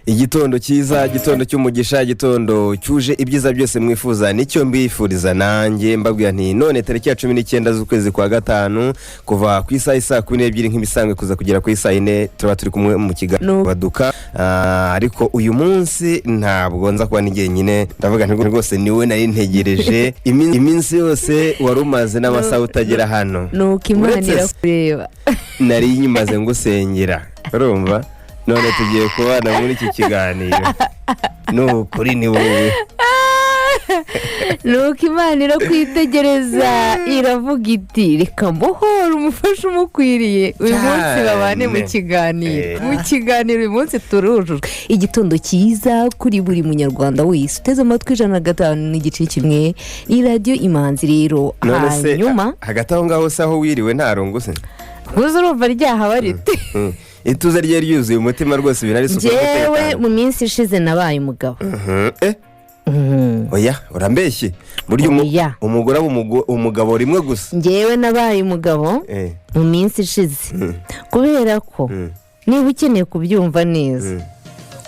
Igitondo cyiza, igitondo cy'umugisha, igitondo cyuje ibyiza byose mwifuza, nicyo mbifuriza nanjye. Mbabwira nti none tariki ya 19 z'ukwezi kwa gatanu, kuva ku isaha isaa 12 nk'ibisanzwe kuza kugera ku isaha 4, tuba turi kumwe mu kiganiro Baduka. Ariko uyu munsi ntabwo nza kuba ni jyenyine. Ndavuga nti rwose niwe nari ntegereje iminsi yose wari umaze n'amasaha utagera hano. Nuko Imana Uretse se- irakureba. Nari nyimaze ngusengera, urumva none tugiye kubana muri iki kiganiro, ni ukuri ni wowe. Nuko Imana irakwitegereza, iravuga iti: "Reka mbohore umufasha umukwiriye uyu munsi, babane mu kiganiro." Mu kiganiro uyu munsi turujujwe. Igitondo cyiza kuri buri Munyarwanda wese uteze amatwi 105.1, ni Radiyo Imanzi rero. None se Hanyuma hagati aho ngaho se, aho wiriwe nta rungu se? Gusa urumva ryahaba rite? Ituze ryari ryuzuye umutima rwose, ibintu ari isuku Njyewe n'umutekano. mu minsi ishize nabaye umugabo. Oya, urambeshye burya Oya. umugore aba umugabo rimwe gusa. Njyewe nabaye umugabo mu minsi ishize, kubera ko niba ukeneye kubyumva neza,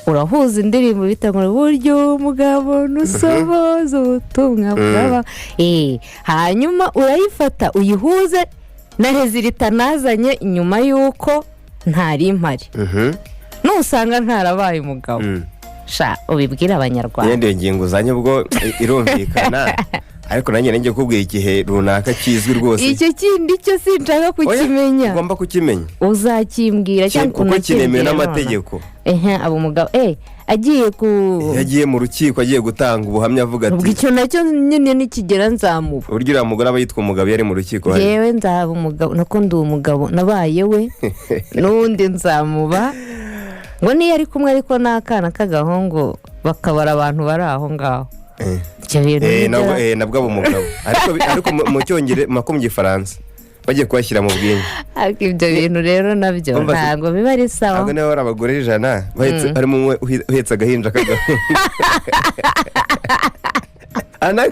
urahuza indirimbo bita ngo "Buryo umugabo ntusohoza ubutumwa bwaba", hanyuma urayifata uyihuze na résultat nazanye nyuma y'uko ntari mpari. Nusanga ntarabaye umugabo, sha ubibwire Abanyarwanda. Yenda iyo ngingo uzanye ubwo irumvikana, ariko nanjye nanjye kukubwira igihe runaka kizwi rwose. Icyo kindi cyo sinshaka Oya, kukimenya. Ugomba kukimenya. Uzakimbwira cyangwa Kuko kiremewe unakimbwira n'amategeko. nonaha. Ehe, aba umugabo agiye ku Iyo agiye mu rukiko, agiye gutanga ubuhamya, avuga Ubwo ati icyo nacyo nyine nikigera nzamuba. Uburyo uriya mugore aba yitwa umugabo iyo ari mu rukiko hari. Yewe, nzaba umugabo, nako ndi umugabo, nabaye we, n'ubundi nzamuba. Ngo niyo ari kumwe ariko n'akana k'agahungu, bakabara abantu bari aho ngaho. Ibyo bintu nibyo. Nabwo aba umugabo, ariko mu Cyongereza, mako mu Gifaransa bagiye kubashyira mu bwinshi. Ariko ibyo bintu rero nabyo Umva se- ntabwo biba ari sawa. Ntabwo niba bari abagore 100 bahetse, harimo umwe uhetse agahinja k'agahungu,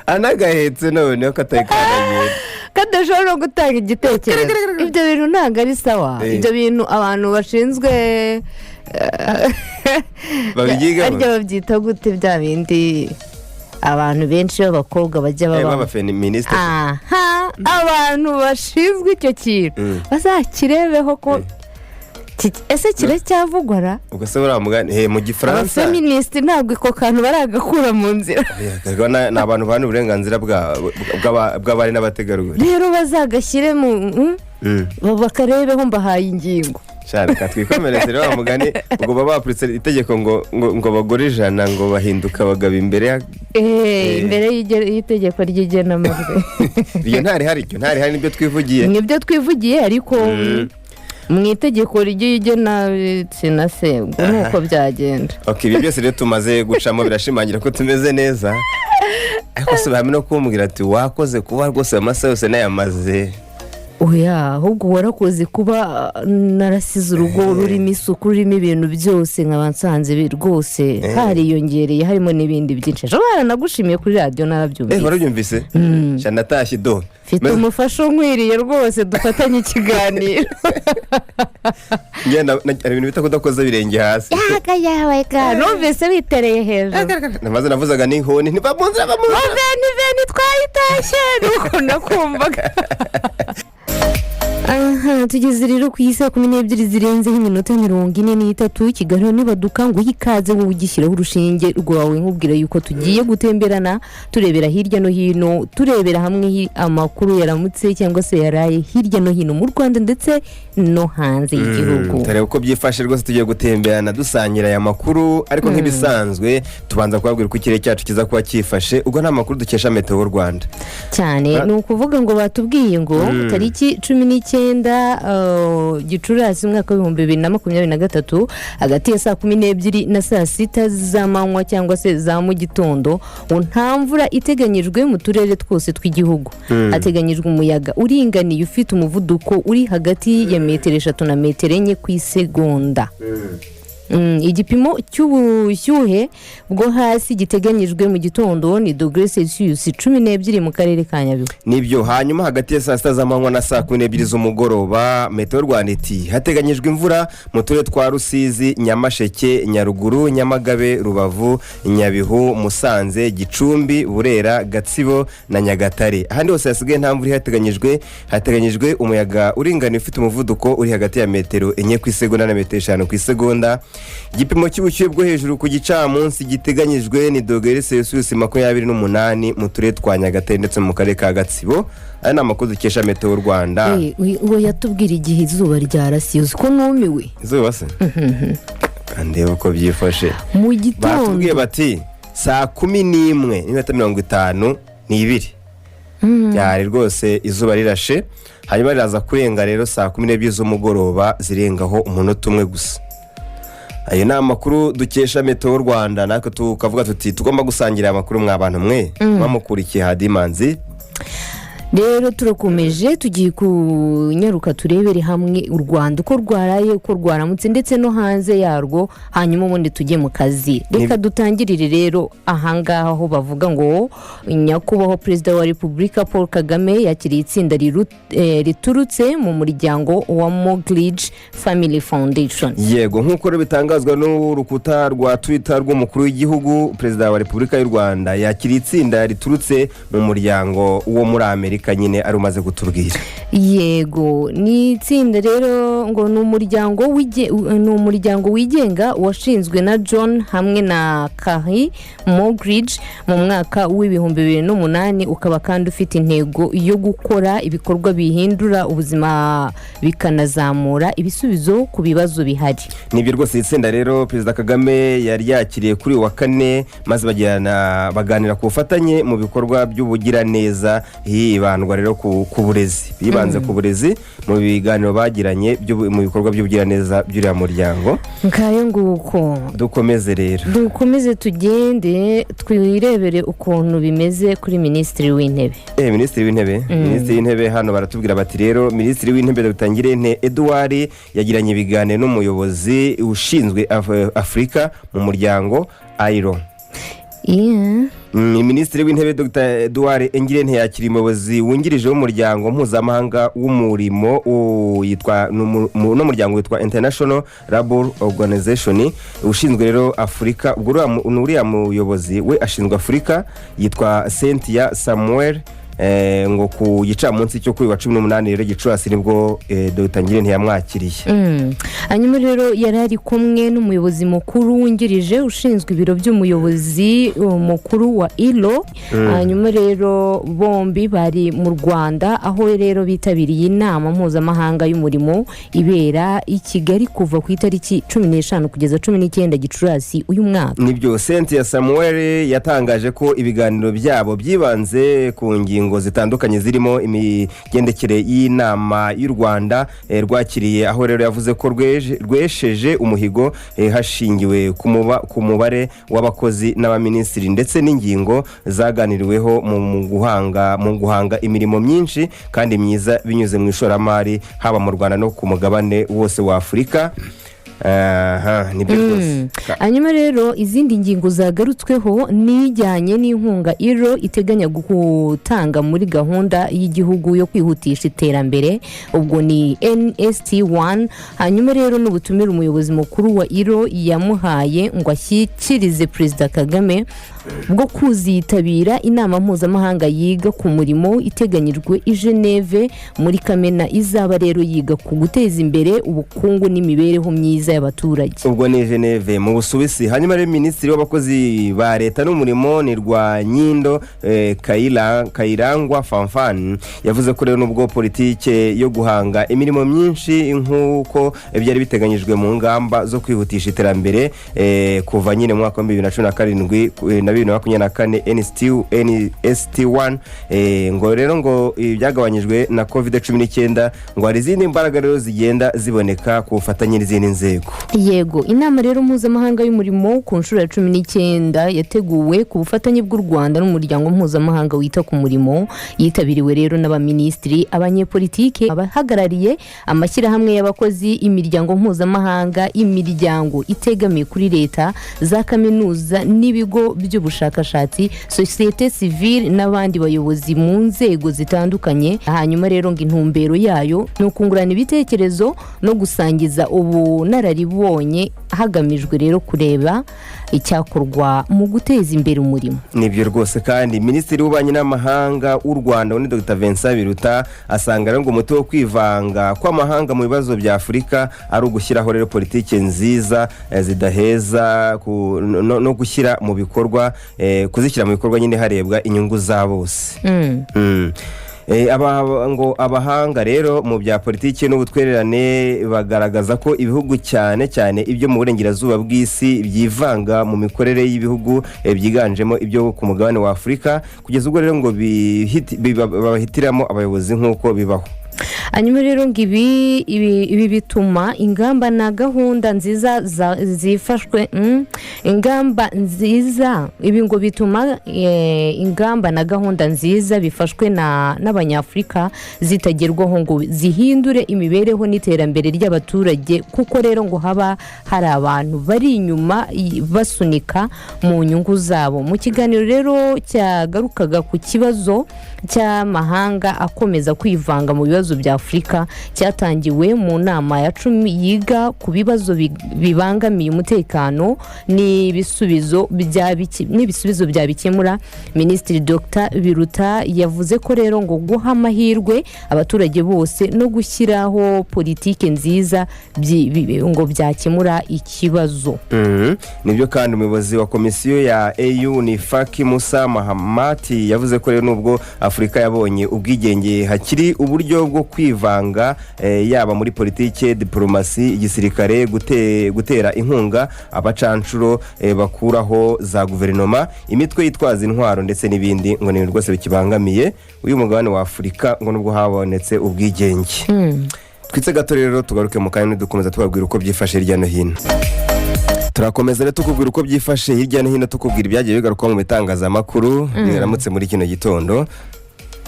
anagahetse noneho katari kanagenda. Kadashobora no gutanga igitekerezo, ibyo bintu ntabwo ari sawa. Ibyo bintu abantu bashinzwe Babyigaho? Harya babyita gute bya bindi abantu benshi b'abakobwa bajya babamo? B'abafeministe. Aha, abantu bashinzwe icyo kintu bazakirebeho ko ese kiracyavugwa ra? Ubwo se buriya mugani mu Gifaransa Abafeministi ntabwo ako kantu baragakura mu nzira. Oya, ni abantu baharanira uburenganzira bw'abari n'abategarugori. Rero bazagashyire mu bakarebeho, mbahaye ingingo. Sha, reka twikomereze rero. Wa mugani ubwo baba bapuritse itegeko ngo abagore 100 ngo bahinduka abagabo imbere ya Imbere y'itegeko ry'igenamajwi. Iryo ntarihari, iryo ntarihari, nibyo twivugiye. Nibyo twivugiye, ariko mu itegeko ry'igenabitsina se ubwo ni uko byagenda. Ok, ibyo byose rero tumaze gucamo birashimangira ko tumeze neza, ariko si hamwe no kumbwira ati wakoze kuba rwose amasaha yose nayamaze. Oya, ahubwo warakoze kuba narasize urugo rurimo isuku, rurimo ibintu byose, nkaba nsanze rwose hariyongereye, harimo n'ibindi byinshi. Ejo baranagushimiye kuri radiyo, narabyumvise. Warabyumvise? Sha, natashye do. Mfite umufasha unkwiriye rwose, dufatanye ikiganiro. Ngenda hari ibintu bita kudakoza ibirenge hasi. Yaga yawe ga, numvise witereye hejuru. Namaze navuzaga n'inkoni ntiva mu nzira, va mu nzira. Veni veni, twayitashye, nuko nakumvaga. Aha tugeze rero ku isaha 12 zirenzeho iminota 43. Ikiganiro Nibaduka, ngo ikaze wowe ugishyiraho urushinge rwawe, nkubwira yuko tugiye gutemberana, turebera hirya no hino, turebera hamwe amakuru yaramutse cyangwa se yaraye hirya no hino mu Rwanda ndetse no hanze y'igihugu. Tureba uko byifashe rwose, tugiye gutemberana dusangira aya makuru, ariko nk'ibisanzwe tubanza kubabwira uko ikirere cyacu kiza kuba cyifashe. Ubwo nta makuru dukesha Meteo Rwanda. Cyane. Ni ukuvuga ngo batubwiye ngo tariki 19 Gicurasi umwaka w'2023, hagati ya saa 12 na saa 6 z'amanywa cyangwa se za mu gitondo, ngo nta mvura iteganyijwe mu turere twose tw'igihugu. Hateganyijwe umuyaga uringaniye ufite umuvuduko uri hagati ya metero 3 na metero 4 ku isegonda. Igipimo cy'ubushyuhe bwo hasi giteganyijwe mu gitondo ni dogere Celsius 12 mu karere ka Nyabihu. Nibyo. Hanyuma hagati ya saa 6 z'amanywa na saa 12 z'umugoroba, Meteo Rwanda iti hateganyijwe imvura mu turere twa Rusizi, Nyamasheke, Nyaruguru, Nyamagabe, Rubavu, Nyabihu, Musanze, Gicumbi, Burera, Gatsibo na Nyagatare. Ahandi hose hasigaye nta mvura ihateganyijwe. Hateganyijwe umuyaga uringaniye ufite umuvuduko uri hagati ya metero 4 ku isegonda na metero 5 ku isegonda. Igipimo cy'ubushyuhe bwo hejuru ku gicamunsi giteganyijwe ni dogere Celsius 28 mu turere twa Nyagatare ndetse no mu karere ka Gatsibo. Aya ni amakuru dukesha Meteo Rwanda. Uwo yatubwira igihe izuba ryarasiye, uzi ko numiwe? Izuba se, ndeba uko byifashe. Mu Batubwiye gitondo. bati saa 11:52 byari rwose izuba rirashe, hanyuma riraza kurenga rero saa 12 z'umugoroba zirengaho umunota umwe gusa. Ayo ni amakuru dukesha Meteo Rwanda, natwe tukavuga tuti tugomba gusangira aya makuru mwa bantu mwe bamukurikiye hadimanzi. Rero turakomeje, tugiye kunyaruka turebere hamwe u Rwanda uko rwaraye, uko rwaramutse, ndetse no hanze yarwo, hanyuma ubundi tujye mu kazi. Reka dutangirire rero ahangaha aho bavuga ngo Nyakubahwa Perezida wa Repubulika Paul Kagame yakiriye itsinda riturutse mu muryango wa Morgridge Family Foundation. Yego, nk'uko rero bitangazwa n'urukuta rwa Twitter rw'umukuru w'igihugu, Perezida wa Repubulika y'u Rwanda yakiriye itsinda riturutse mu muryango wo muri Amerika nyine ari umaze kutubwira. Yego, ni itsinda rero ngo ni umuryango wigenga washinzwe na John hamwe na Carrie Morgridge mu mwaka w'2008, ukaba kandi ufite intego yo gukora ibikorwa bihindura ubuzima bikanazamura ibisubizo ku bibazo bihari. Nibyo rwose, iri tsinda rero Perezida Kagame yari yakiriye kuri uyu wa kane, maze bagirana baganira ku bufatanye mu bikorwa by'ubugiraneza, hibandwa rero ku burezi, bibanze ku burezi mu biganiro bagiranye mu bikorwa by'ubugiraneza by'uriya muryango. Ngayo nguko. Dukomeze rero. Dukomeze tugende twirebere ukuntu bimeze kuri Minisitiri w'Intebe. Minisitiri w'Intebe hano baratubwira bati rero Minisitiri w'Intebe Dr Ngirente Edouard yagiranye ibiganiro n'umuyobozi ushinzwe Afurika mu muryango ILO. Minisitiri w'Intebe Dr Edouard Ngirente yakiriye umuyobozi wungirije w'umuryango mpuzamahanga w'umurimo yitwa n'umuryango witwa International Labour Organization ushinzwe rero Afurika. Ubwo uriya muyobozi we ashinzwe Afurika, yitwa Cynthia Samuel. Ngo ku gicamunsi cyo kuri wa 18 rero Gicurasi nibwo Dr Ngirente yamwakiriye. Hanyuma rero yari ari kumwe n'umuyobozi mukuru wungirije ushinzwe ibiro by'umuyobozi mukuru wa ILO. Hanyuma rero bombi bari mu Rwanda, aho rero bitabiriye inama mpuzamahanga y'umurimo ibera i Kigali kuva ku itariki 15 kugeza 19 Gicurasi uyu mwaka. Nibyo, Cynthia Samuel yatangaje ko ibiganiro byabo byibanze ku ngingo zitandukanye zirimo imigendekere y'inama y'u Rwanda rwakiriye, aho rero yavuze ko rwesheje umuhigo hashingiwe ku mubare w'abakozi n'abaminisitiri, ndetse n'ingingo zaganiriweho mu guhanga imirimo myinshi kandi myiza binyuze mu ishoramari, haba mu Rwanda no ku mugabane wose wa Afurika. Aha nibyo rwose. Hanyuma rero izindi ngingo zagarutsweho ni ijyanye n'inkunga ILO iteganya gutanga muri gahunda y'igihugu yo kwihutisha iterambere, ubwo ni NST 1. Hanyuma rero n'ubutumire umuyobozi mukuru wa ILO yamuhaye ngo ashyikirize Perezida Kagame bwo kuzitabira inama mpuzamahanga yiga ku murimo iteganyijwe i Geneve muri Kamena, izaba rero yiga ku guteza imbere ubukungu n'imibereho myiza y'abaturage. Ubwo ni Geneve mu Busuwisi. Hanyuma rero Minisitiri w'Abakozi ba Leta n'Umurimo ni Rwanyindo Kayirangwa Fanfan yavuze ko rero nubwo politike yo guhanga imirimo myinshi nk'uko byari biteganyijwe mu ngamba zo kwihutisha iterambere kuva nyine mu mwaka wa 2017 na 2024 NST NST1 ngo rero ngo ibyagabanyijwe na COVID 19, ngo hari izindi mbaraga rero zigenda ziboneka ku bufatanye n'izindi nzego. Yego. Yego, inama rero mpuzamahanga y'umurimo ku nshuro ya 19 yateguwe ku bufatanye bw'u Rwanda n'umuryango mpuzamahanga wita ku murimo, yitabiriwe rero n'abaminisitiri, abanyepolitike, abahagarariye amashyirahamwe y'abakozi, imiryango mpuzamahanga, imiryango itegamiye kuri leta, za kaminuza n'ibigo by'ubushakashatsi, sosiyete sivile n'abandi bayobozi mu nzego zitandukanye. Hanyuma rero ngo intumbero yayo ni ukungurana ibitekerezo no gusangiza ubunararibonye, hagamijwe rero kureba icyakorwa mu guteza imbere umurimo. Nibyo rwose. Kandi Minisitiri w'Ububanyi n'Amahanga w'u Rwanda ni Dr Vincent Biruta, asanga rero ngo umuti wo kwivanga kw'amahanga mu bibazo bya Afurika ari ugushyiraho rero politiki nziza zidaheza no gushyira mu bikorwa, kuzishyira mu bikorwa nyine harebwa inyungu za bose. Ngo abahanga rero mu bya politiki n'ubutwererane bagaragaza ko ibihugu, cyane cyane ibyo mu burengerazuba bw'isi, byivanga mu mikorere y'ibihugu byiganjemo ibyo ku mugabane wa Afurika, kugeza ubwo rero ngo babahitiramo abayobozi nk'uko bibaho. Hanyuma rero ngo ibi bituma ingamba na gahunda nziza zifashwe, ingamba nziza, ibi ngo bituma ingamba na gahunda nziza bifashwe n'Abanyafurika zitagerwaho ngo zihindure imibereho n'iterambere ry'abaturage, kuko rero ngo haba hari abantu bari inyuma basunika mu nyungu zabo. Mu kiganiro rero cyagarukaga ku kibazo cy'amahanga akomeza kwivanga mu bibazo bya Afurika, cyatangiwe mu nama ya 10 yiga ku bibazo bibangamiye umutekano n'ibisubizo byabikemura, Minisitiri Dr Biruta yavuze ko rero ngo guha amahirwe abaturage bose no gushyiraho politiki nziza ngo byakemura ikibazo. Nibyo. Kandi umuyobozi wa komisiyo ya AU ni Faki Musa Mahamati, yavuze ko rero nubwo Afurika yabonye ubwigenge hakiri uburyo bwo kwivanga, yaba muri politiki, diporomasi, igisirikare, gutera inkunga abacanshuro bakuraho za guverinoma, imitwe yitwaza intwaro ndetse n'ibindi, ngo ni ibintu rwose bikibangamiye uyu mugabane wa Afurika ngo nubwo habonetse ubwigenge. Twitse gato rero, tugaruke mu kanya dukomeza tubabwira uko byifashe hirya no hino. Turakomeza rero tukubwira uko byifashe hirya no hino, tukubwira ibyagiye bigarukwaho mu bitangazamakuru biramutse muri kino gitondo.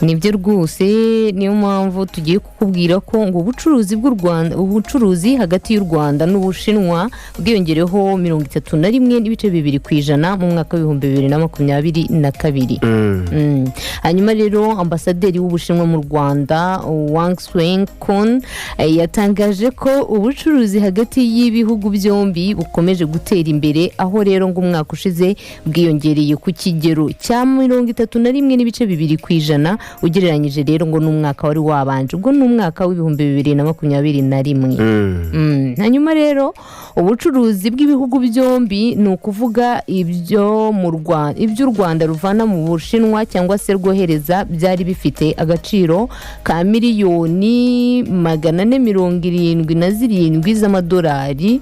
Nibyo rwose, niyo mpamvu tugiye kukubwira ko ngo ubucuruzi bw'u Rwanda, ubucuruzi hagati y'u Rwanda n'Ubushinwa bwiyongereho 31.2% mu mwaka w'2022. Hanyuma rero ambasaderi w'Ubushinwa mu Rwanda, Wang Xuankun, yatangaje ko ubucuruzi hagati y'ibihugu byombi bukomeje gutera imbere, aho rero ngo umwaka ushize bwiyongereye ku kigero cya 31.2% ugereranyije rero ngo n'umwaka wari wabanje, ubwo ni umwaka w'2021. Hanyuma rero ubucuruzi bw'ibihugu byombi, ni ukuvuga ibyo mu Rwanda, ibyo u Rwanda ruvana mu Bushinwa cyangwa se rwohereza, byari bifite agaciro ka miliyoni 477 z'amadolari.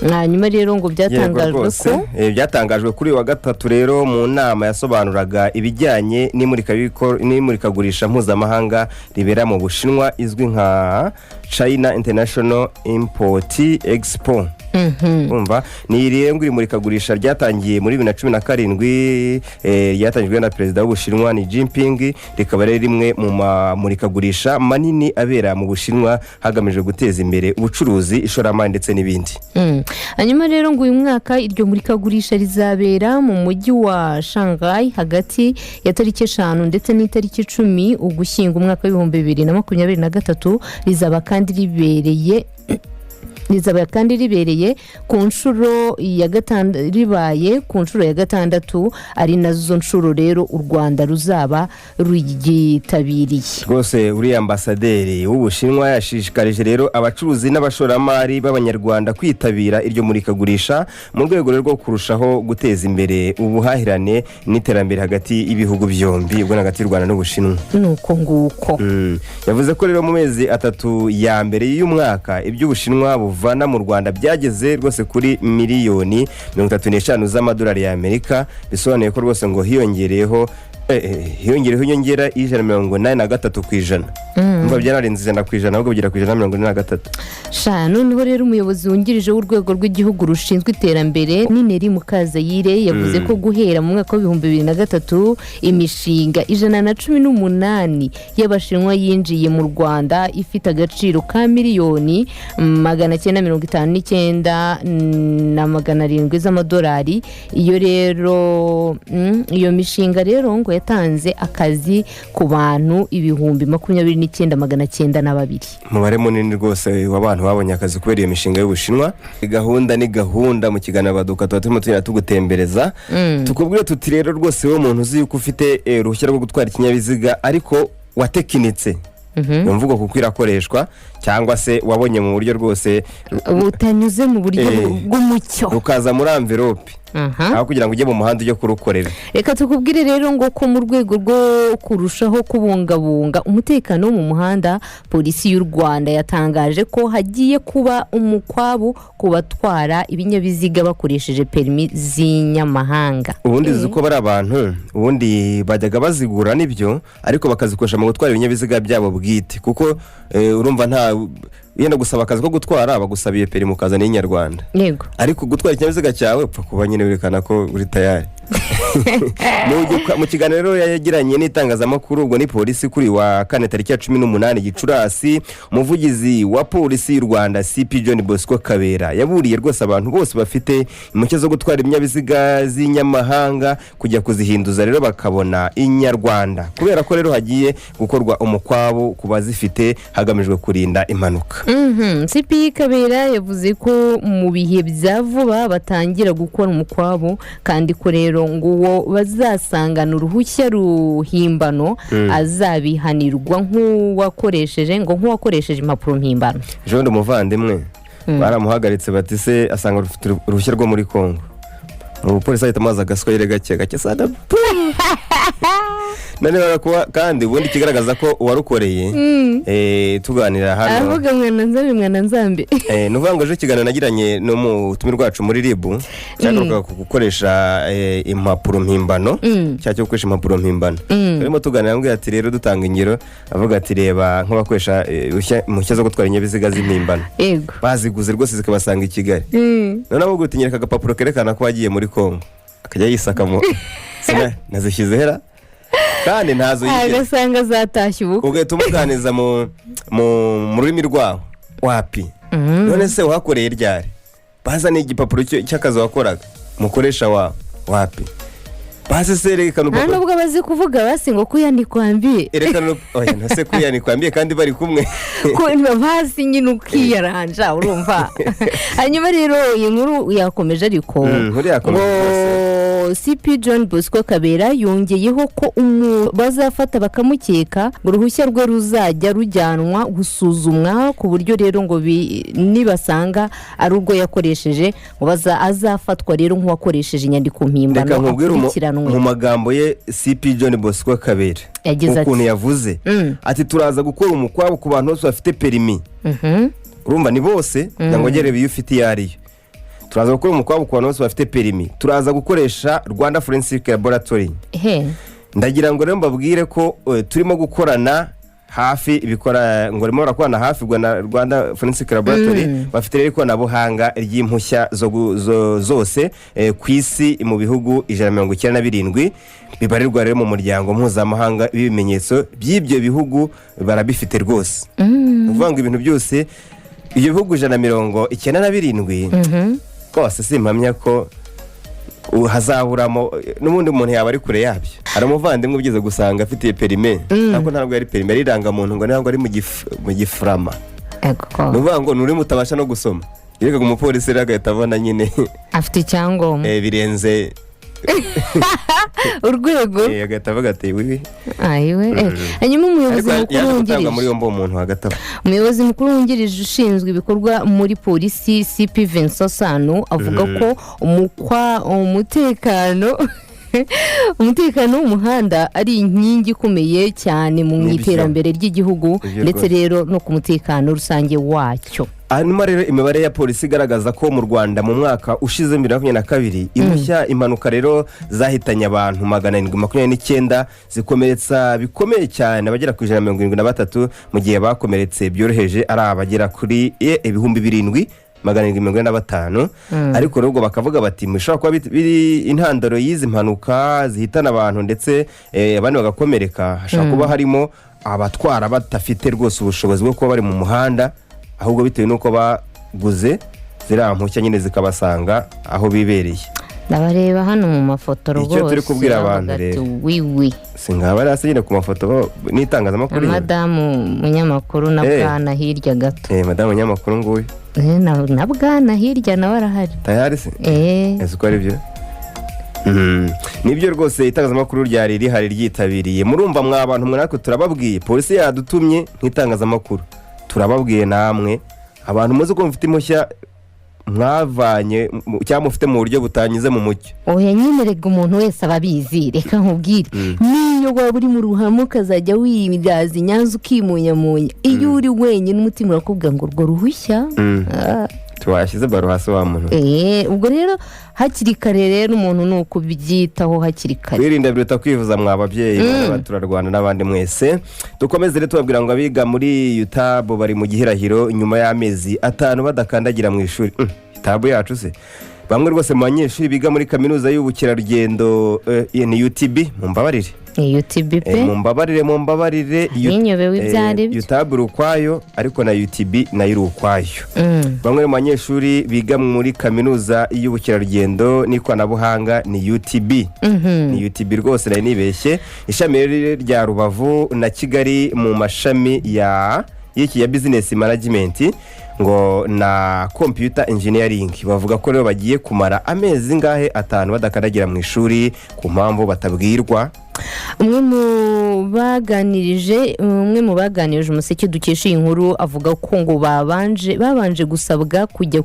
Hanyuma rero ngo Yego. byatangajwe Rwose ko Byatangajwe kuri uyu wa gatatu rero mu nama yasobanuraga ibijyanye n'imurikagurisha mpuzamahanga ribera mu Bushinwa izwi nka China International Import Expo. Umva, ni rero ngo iri murikagurisha ryatangiye muri 2017, ryatangijwe na perezida w'Ubushinwa ni Jinping, rikaba ari rimwe mu mamurikagurisha manini abera mu Bushinwa hagamijwe guteza imbere ubucuruzi, ishoramari ndetse n'ibindi. Hanyuma rero ngo uyu mwaka iryo murikagurisha rizabera mu mujyi wa Shanghai hagati ya tariki 5 ndetse n'itariki 10 Ugushyingo umwaka w'2023. Rizaba kandi ribereye ku nshuro ya gatandatu, ribaye ku nshuro ya gatandatu, ari nazo nshuro rero u Rwanda ruzaba ruryitabiriye. Rwose uriya ambasaderi w'Ubushinwa yashishikarije rero abacuruzi n'abashoramari b'Abanyarwanda kwitabira iryo murikagurisha mu rwego rero rwo kurushaho guteza imbere ubuhahirane n'iterambere hagati y'ibihugu byombi, ubwo ni hagati y'u Rwanda n'Ubushinwa. Ni uko nguko. Yavuze ko rero mu mezi 3 ya mbere y'umwaka ibyo Ubushinwa buvana mu Rwanda byageze rwose kuri miliyoni 35 z'amadolari y'Amerika, bisobanuye ko rwose ngo hiyongereyeho Hiyongereho inyongera y'183%. Umva, byararenze 100%, ahubwo bigera ku 143. Sha, noneho rero umuyobozi wungirije w'urwego rw'igihugu rushinzwe iterambere, Nineri Mukazayire, yavuze ko guhera mu mwaka wa 2003 imishinga 118 y'Abashinwa yinjiye mu Rwanda, ifite agaciro ka miliyoni 959,700 z'amadolari. Iyo rero iyo mishinga rero ngo yatanze akazi ku bantu 29,902. Umubare munini rwose w'abantu babonye akazi kubera iyo mishinga y'Ubushinwa. Gahunda ni gahunda. Mu kiganiro Baduka tuba turimo tugenda tugutembereza, tukubwire tuti rero rwose wowe muntu uzi yuko ufite uruhushya rwo gutwara ikinyabiziga ariko watekinitse, iyo mvugo kuko irakoreshwa, cyangwa se wabonye mu buryo rwose butanyuze mu buryo bw'umucyo, rukaza muri envelope aho kugira ngo ujye mu muhanda ujye kurukorera. Reka tukubwire rero ngo ko mu rwego rwo kurushaho kubungabunga umutekano wo mu muhanda, Polisi y'u Rwanda yatangaje ko hagiye kuba umukwabu ku batwara ibinyabiziga bakoresheje perimi z'inyamahanga. Ubundi uzi ko bari abantu ubundi bajyaga bazigura, nibyo, ariko bakazikoresha mu gutwara ibinyabiziga byabo bwite, kuko urumva nta yenda gusaba akazi ko gutwara bagusabiye perimi ukazana iy'inyarwanda. Ariko gutwara ikinyabiziga cyawe upfa kuba nyine werekana ko uri tayari. Mu kiganiro yagiranye n'itangazamakuru, ubwo ni polisi, kuri wa kane tariki ya 18 Gicurasi, umuvugizi wa Polisi y'u Rwanda, CP John Bosco Kabera, yaburiye rwose abantu bose bafite impushya zo gutwara ibinyabiziga z'inyamahanga kujya kuzihinduza rero bakabona inyarwanda, kubera ko rero hagiye gukorwa umukwabu ku bazifite hagamijwe kurinda impanuka. CP Kabera yavuze ko mu bihe bya vuba batangira gukora umukwabu, kandi ko rero ngo uwo bazasangana uruhushya ruhimbano azabihanirwa nk'uwakoresheje impapuro mpimbano. Ejo bundi umuvandimwe baramuhagaritse, bati se asanga rufite uruhushya rwo muri Kongo. Umupolisi ahita amubaza agaswahili gake gake sana none barakuba. Kandi ubundi ikigaragaza ko uwarukoreye, tuganira hano, aravuga mwana nzambi, mwana nzambi. Ni ukuvuga ngo ejo ikiganiro nagiranye n'umutumirwa wacu muri RIB cyagarukaga ku gukoresha impapuro mpimbano, cya cyo gukoresha impapuro mpimbano. Turimo tuganira, ambwira ati rero dutanga ingero, avuga ati reba nk'abakoresha impushya zo gutwara ibinyabiziga z'impimbano, baziguze rwose zikabasanga i Kigali. Noneho ahubwo utinyereka agapapuro kerekana ko wagiye muri Kongo, akajya yisakamo. Nazishyize hera kandi ntazo yigeze. Agasanga zatashye ubukwe. Ugahita umuganiza mu rurimi rwaho, wapi. None se wahakoreye ryari? Baza n'igipapuro cy'akazi wakoraga, umukoresha wawe, wapi. Baze se erekana nta urupapuro. Nubwo bazi kuvuga basi ngo kuyanikwambiye. Erekana oya, ntase kuyanikwambiye kandi bari kumwe. Ko basi nyine ukiyaranja, urumva. Hanyuma rero iyi nkuru yakomeje ariko Inkuru yakomeje. Ngo CP John Bosco Kabera yongeyeho ko umuntu bazafata bakamukeka ngo uruhushya rwe ruzajya rujyanwa gusuzumwa, ku buryo rero ngo nibasanga ari urwo yakoresheje ngo azafatwa rero nk'uwakoresheje inyandiko mpimbano, Reka nkubwire akurikiranwe. mu magambo ye, CP John Bosco Kabera, Yagize ati, ukuntu yavuze, ati turaza gukora umukwabo ku bantu bose bafite perimi. Urumva ni bose, kugira ngo ugere iyo ufite iyo ariyo. Turaza gukora umukwabo ku bantu bose bafite perimi, turaza gukoresha Rwanda Forensic Laboratory. He. Ndagira ngo rero mbabwire ko turimo gukorana hafi ibikora, ngo barimo barakorana hafi ubwo na Rwanda Forensic Laboratory. Bafite rero ikoranabuhanga ry'impushya zose ku isi mu bihugu 197 bibarirwa rero mu muryango mpuzamahanga w'ibimenyetso by'ibyo bihugu barabifite rwose. Ni ukuvuga ngo ibintu byose ibyo bihugu 197 rwose simpamya ko hazaburamo n'ubundi muntu yaba ari kure yabyo. Hari umuvandimwe ugeze gusanga afite perime, ariko ntabwo yari perime, yari irangamuntu, ngo ntabwo ari mu gifurama. Ni ukuvuga ngo ni ururimi utabasha no gusoma. Yerekaga umupolisi rero agahita abona nyine afite icyangombwa birenze urwego. Agahita avuga ati wiwi. Ayiwe. Hanyuma umuyobozi Ariko mukuru yaje gutabwa muri wungirije yombi uwo muntu hagati aho. Umuyobozi mukuru wungirije ushinzwe ibikorwa muri polisi, CP Vincent Sano, avuga ko umutekano Umutekano w'umuhanda ari inkingi ikomeye cyane mu iterambere ry'igihugu, Nibyo ndetse rwose. rero no ku mutekano rusange wacyo. Hanyuma rero imibare ya polisi igaragaza ko mu Rwanda mu mwaka ushize, 2022, impushya impanuka rero zahitanye abantu 729, zikomeretsa bikomeye cyane abagera ku 173, mu gihe bakomeretse byoroheje ari abagera kuri 7745. Ariko rero ubwo bakavuga bati mushobora kuba biri intandaro y'izi mpanuka zihitana abantu ndetse abandi bagakomereka, hashobora kuba harimo abatwara badafite rwose ubushobozi bwo kuba bari mu muhanda, ahubwo bitewe n'uko baguze ziriya mpushya nyine zikabasanga aho bibereye. Ndabareba hano mu mafoto Icyo rwose. turi kubwira abantu Bavuga ati, rero. Wiwi. Si ngaba bari hasi nyine ku mafoto n'itangazamakuru Na nyine. madamu munyamakuru na bwana hirya gato. Madamu munyamakuru nguyu. Na bwana hirya nawe arahari. Tayari se? Eh. Ese uko ari byo? Nibyo rwose, itangazamakuru ryari rihari ryitabiriye. Murumva mwa bantu mwe, natwe turababwiye, polisi yadutumye nk'itangazamakuru, turababwiye namwe abantu muzi ko mufite impushya mwavanye cyangwa mufite mu buryo butanyuze mu mucyo. Oya nyine, rega umuntu wese aba abizi. Reka nkubwire, niyo waba uri mu ruhame ukazajya wiraza i Nyanza ukimunyamunya, iyo uri wenyine umutima urakubwira ngo urwo ruhushya. Ah. Tuwashyize baro hasi wa muntu. Ubwo rero hakiri kare rero umuntu ni ukubyitaho hakiri kare. Kwirinda biruta kwivuza mwa babyeyi, abaturarwanda n'abandi mwese. Dukomeze rero tubabwira ngo abiga muri UTAB bari mu gihirahiro nyuma y'amezi 5 badakandagira mu ishuri. UTAB yacu se? Bamwe rwose mu banyeshuri biga muri kaminuza y'ubukerarugendo, ni UTB, mumbabarire. Ni UTB pe. Mumbabarire, mumbabarire. Ninyobewe ibyo ari byo. UTAB iri ukwayo, ariko na UTB nayo iri ukwayo. Bamwe mu banyeshuri biga muri kaminuza y'ubukerarugendo n'ikoranabuhanga ni UTB, ni UTB rwose, nari nibeshye, ishami rero rya Rubavu na Kigali mu mashami ya y'iki ya business management ngo na computer engineering, bavuga ko rero bagiye kumara amezi ngahe? 5 badakandagira mu ishuri ku mpamvu batabwirwa. Umwe mu baganirije Umuseke dukesha iyi nkuru avuga ko ngo babanje gusabwa kujya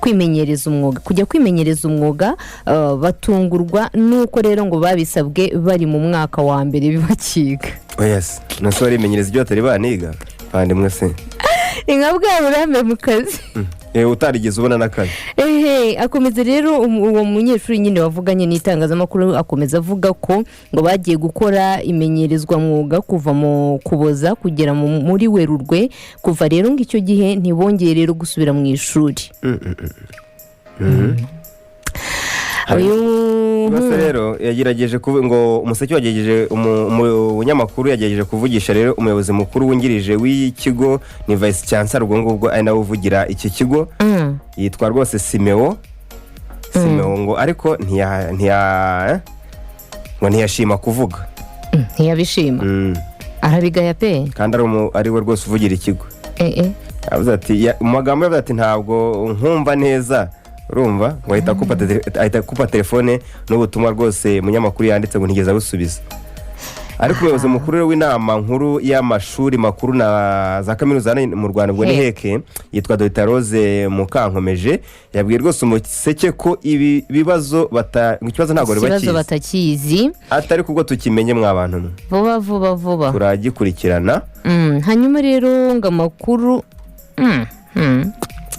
kwimenyereza umwuga, batungurwa nuko rero ngo babisabwe bari mu mwaka wa mbere bakiga. Yes, nase barimenyereza ibyo batari baniga? Bandimwe se? Ni nka bwa burambe mu kazi. Utarigeze ubona n'akazi. Ehe, akomeza rero uwo munyeshuri nyine wavuganye n'itangazamakuru akomeza avuga ko ngo bagiye gukora imenyerezwa mwuga kuva mu Kuboza kugera muri Werurwe. Kuva rero ngo icyo gihe ntibongeye rero gusubira mu ishuri. Uyu Rwose rero yagerageje kuvuga ngo Umuseke wagerageje, umunyamakuru yagerageje kuvugisha rero umuyobozi mukuru wungirije w'ikigo, ni vice chancellor, ubwo ngubwo ari nawe uvugira iki kigo, yitwa rwose Simeo Simeo, ngo ariko ntiya ngo ntiyashima kuvuga. Ntiyabishima. Arabigaya pe. Kandi ari we rwose uvugira ikigo. Yavuze ati mu magambo yavuze ati ntabwo nkumva neza. Urumva ngo ahita akupa telefone n'ubutumwa rwose umunyamakuru yanditse ngo ntigeze abusubiza. Ariko umuyobozi mukuru rero w'inama nkuru y'amashuri makuru na za kaminuza hano mu Rwanda, ubwo ni HEC. HEC, yitwa Dr Rose Mukankomeje, yabwiye rwose Umuseke ko ibi bibazo bata ngo ikibazo ntabwo bari ikibazo bakizi, batakizi. Atari kubwo tukimenye mwa bantu mwe, Vuba vuba vuba. turagikurikirana. Hanyuma rero ngo amakuru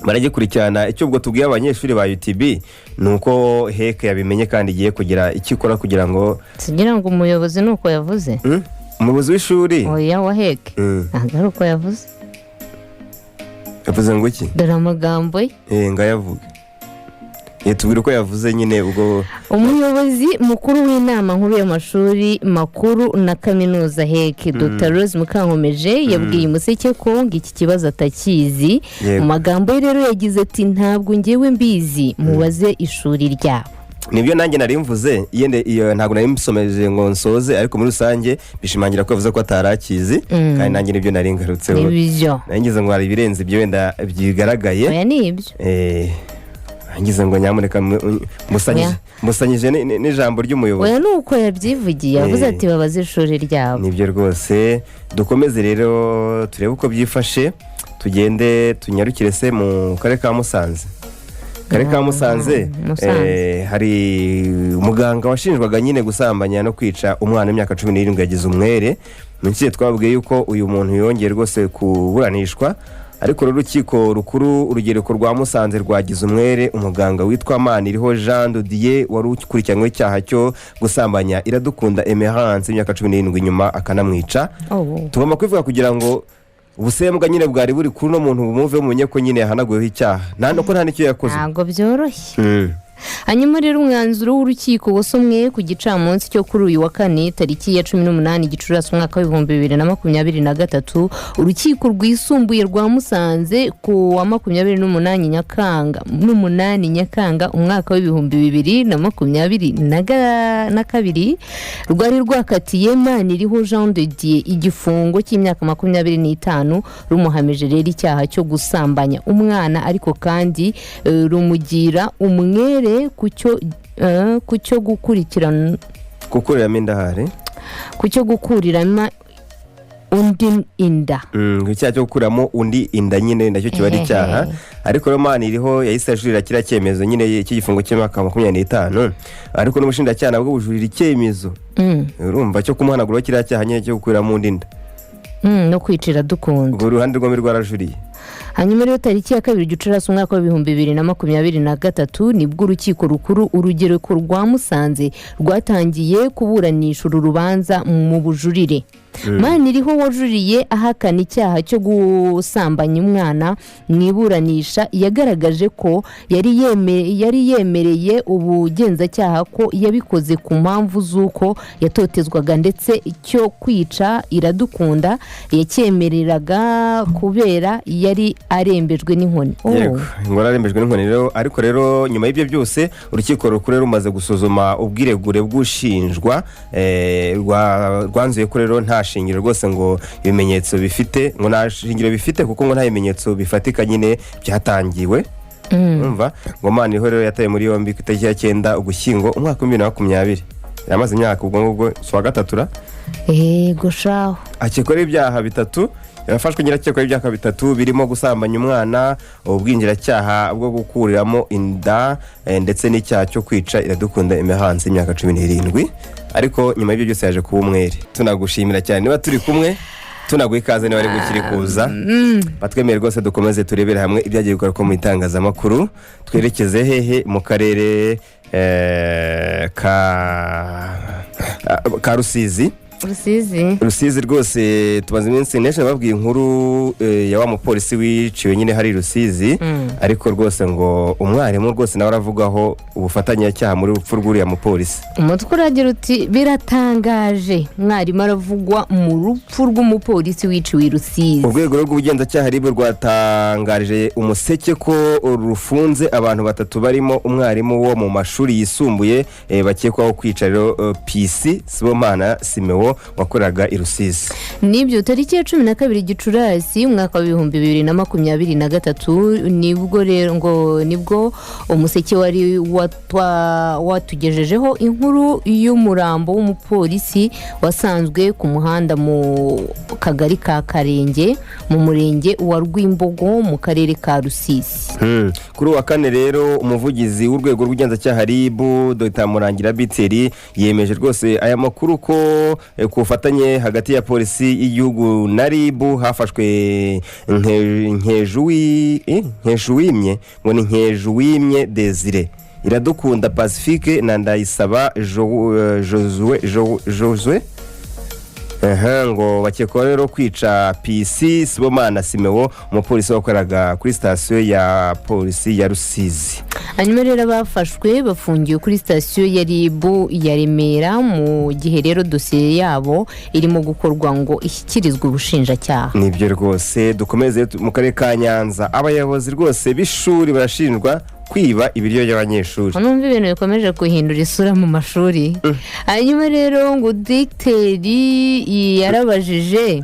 Baragikurikirana. Icyo ubwo tubwiye abanyeshuri ba UTB ni uko HEC yabimenye kandi igiye kugira icyo ikora kugira ngo Tugira ngo umuyobozi ni uko yavuze. Umuyobozi w'ishuri? Oya, wa HEC. Ntabwo ari uko yavuze. Yavuze ngo iki? Dore amagambo ye. Ngayavuge. Tubwire uko yavuze nyine ubwo. Umuyobozi mukuru w'inama nkuru y'amashuri makuru na kaminuza HEC, Dr Rose Mukankomeje, yabwiye Umuseke ko ngo iki kibazo atakizi. Mu magambo ye rero yagize ati: "Ntabwo ngewe mbizi, mubaze ishuri ryabo." Nibyo nanjye nari mvuze. Yende iyo ntabwo nari musomeje ngo nsoze, ariko muri rusange bishimangira ko yavuze ko atari akizi, kandi nanjye nibyo nari ngarutseho. Nibyo. Nari ngize ngo hari ibirenze ibyo wenda bigaragaye. Oya, ni ibyo. Ngize ngo nyamuneka Oya. musanyije n'ijambo ry'umuyobozi. Oya, ni uko yabyivugiye, yavuze ati babaze ishuri ryabo. Nibyo rwose. Dukomeze rero turebe uko byifashe, tugende tunyarukire se mu karere ka Musanze. Karere ka Musanze. Musanze. Hari umuganga washinjwaga nyine gusambanya no kwica umwana w'imyaka 17, yagize umwere. Mu gihe twabwiye yuko uyu muntu yongeye rwose kuburanishwa, ariko rero urukiko rukuru urugereko rwa Musanze rwagize umwere umuganga witwa Maniriho Jean de Dieu, wari ukurikiranyweho icyaha cyo gusambanya Iradukunda Emerance imyaka 17, nyuma akanamwica. Tugomba kubivuga kugira ngo ubusembwa nyine bwari buri kuri uno muntu bumuve, mumenye ko nyine yahanaguweho icyaha, nta nuko nta n'icyo yakoze. Ntabwo byoroshye. Hanyuma rero umwanzuro w'urukiko wasomwe ku gicamunsi cyo kuri uyu wa kane, tariki ya 18 Gicurasi, umwaka wa 2023. Urukiko rwisumbuye rwa Musanze ku wa 28 Nyakanga, 8 Nyakanga, umwaka wa 2022, rwari rwakatiye Maniriho Jean de Dieu igifungo cy'imyaka 25, rumuhamije rero icyaha cyo gusambanya umwana, ariko kandi rumugira umwere ku cyo gukurikirana Gukuriramo indahari. Ku cyo gukuriramo undi inda. Icyaha cyo gukuramo undi inda nyine nacyo kiba ari icyaha. Ariko rero Maniriho yahise ajurira kiriya cyemezo nyine cy'igifungo cy'imyaka 25, ariko n'ubushinjacyaha nabwo bujurira icyemezo, urumva, cyo kumuhanaguraho kiriya cyaha nyine cyo gukuramo undi nda. No kwicira dukunda. Urwo ruhande rwombi rwarajuriye. Hanyuma rero tariki ya 2 Gicurasi, umwaka wa 2023, nibwo urukiko rukuru urugereko rwa Musanze rwatangiye kuburanisha uru rubanza mu bujurire. Maniriho wajuriye ahakana icyaha cyo gusambanya umwana, mu iburanisha yagaragaje ko yari yemereye ubugenzacyaha ko yabikoze ku mpamvu z'uko yatotezwaga, ndetse icyo kwica Iradukunda yacyemereraga kubera yari arembejwe n'inkoni. Oh. Yego, ngo ararembejwe n'inkoni rero. Ariko rero nyuma y'ibyo byose, urukiko rukuru rero rumaze gusuzuma ubwiregure bw'ushinjwa, rwanzuye ko rero nta shingiro rwose ngo ibimenyetso bifite, ngo nta shingiro bifite, kuko ngo nta bimenyetso bifatika nyine byatangiwe. Urumva ngo Maniriho rero yatawe muri yombi ku itariki ya 9 Ugushyingo, umwaka wa 2020. Yamaze imyaka ubwo ngubwo, si uwa gatatu ra? Yego shaho. Akekwaho ibyaha bitatu. Yafashwe nyine akekwaho ibyaha bitatu birimo gusambanya umwana, ubwinjiracyaha bwo gukuriramo inda, ndetse n'icyaha cyo kwica Iradukunda Emerance y'imyaka 17. Ariko nyuma y'ibyo byose yaje kuba umwere. Tunagushimira cyane niba turi kumwe, tunaguha ikaze niba ari gukiri kuza. Batwemere rwose dukomeze turebere hamwe ibyagiye bikorwa mu itangazamakuru. Twerekeze hehe? Mu karere ka Rusizi. Rusizi. Rusizi rwose tumaze iminsi neza babwiye inkuru ya wa mupolisi wiciwe nyine hari Rusizi. Ariko rwose ngo umwarimu rwose nawe aravugaho ubufatanyacyaha muri rupfu rw'uriya mupolisi. Umutwe uragira uti: "Biratangaje, mwarimu aravugwa mu rupfu rw'umupolisi wiciwe i Rusizi." Urwego rw'ubugenzacyaha RIB rwatangarije Umuseke ko rufunze abantu batatu barimo umwarimu wo mu mashuri yisumbuye, bakekwaho kwica rero PC Sibomana Simewo wakoraga i Rusizi. Nibyo, tariki ya 12 Gicurasi, umwaka wa 2023, nibwo rero ngo nibwo Umuseke wari watugejejeho inkuru y'umurambo w'umupolisi wasanzwe ku muhanda mu kagari ka Karenge, mu murenge wa Rwimbogo, mu karere ka Rusizi. Kuri uwa kane rero umuvugizi w'urwego rw'ubugenzacyaha RIB, Dr Murangira Biteri, yemeje rwose aya makuru ko ku bufatanye hagati ya polisi y'igihugu na RIB hafashwe Nkejuwimye, ngo ni Nkejuwimye Desire, Iradukunda Pacifique na Ndayisaba Josue. Aha, ngo bakekwaho rero kwica PC Sibomana Simewo, umupolisi wakoraga kuri sitasiyo ya polisi ya Rusizi. Hanyuma rero abafashwe bafungiwe kuri sitasiyo ya RIB ya Remera, mu gihe rero dosiye yabo irimo gukorwa ngo ishyikirizwe ubushinjacyaha. Nibyo rwose. Dukomeze mu karere ka Nyanza. Abayobozi rwose b'ishuri barashinjwa kwiba ibiryo by'abanyeshuri. Numva ibintu bikomeje guhindura isura mu mashuri. Hanyuma rero ngo dogiteri yarabajije,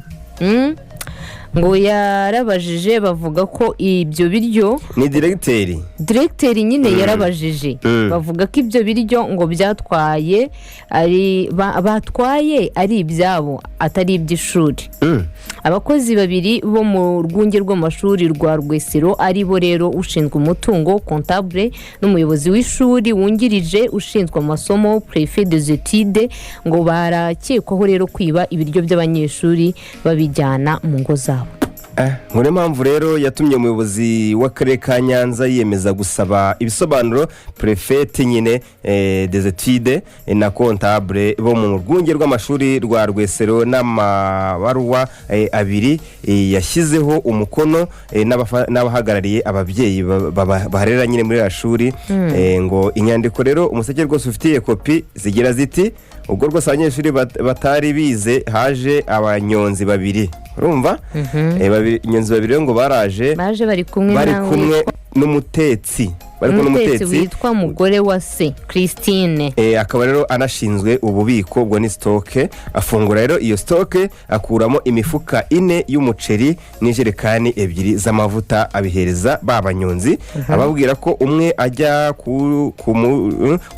Ngo yarabajije, bavuga ko ibyo biryo Ni diregiteri. Diregiteri nyine yarabajije, bavuga ko ibyo biryo ngo byatwaye ari batwaye ari ibyabo, atari iby'ishuri. Abakozi babiri bo mu rwunge rw'amashuri rwa Rwesero, ari bo rero ushinzwe umutungo, comptable, n'umuyobozi w'ishuri wungirije ushinzwe amasomo, préfet des études, ngo barakekwaho rero kwiba ibiryo by'abanyeshuri babijyana mu ngo zabo. Ngo niyo mpamvu rero yatumye umuyobozi w'akarere ka Nyanza yiyemeza gusaba ibisobanuro préfet nyine des études na comptable bo mu rwunge rw'amashuri rwa Rwesero n'amabaruwa abiri yashyizeho umukono n'abahagarariye ababyeyi baharera nyine muri iriya shuri. Ngo inyandiko rero Umuseke rwose ufitiye kopi zigira ziti: ubwo rwose abanyeshuri batari bize, haje abanyonzi babiri, urumva? Abanyonzi babiri rero ngo baraje. Baje bari kumwe Bari nawe kumwe n'umutetsi, bari kumwe umutetsi n'umutetsi witwa mugore wa se Christine. Akaba rero anashinzwe ububiko, ubwo ni stock. Afungura rero iyo stock, akuramo imifuka ine y'umuceri n'ijerekani ebyiri z'amavuta, abihereza ba banyonzi, ababwira ko umwe ajya ku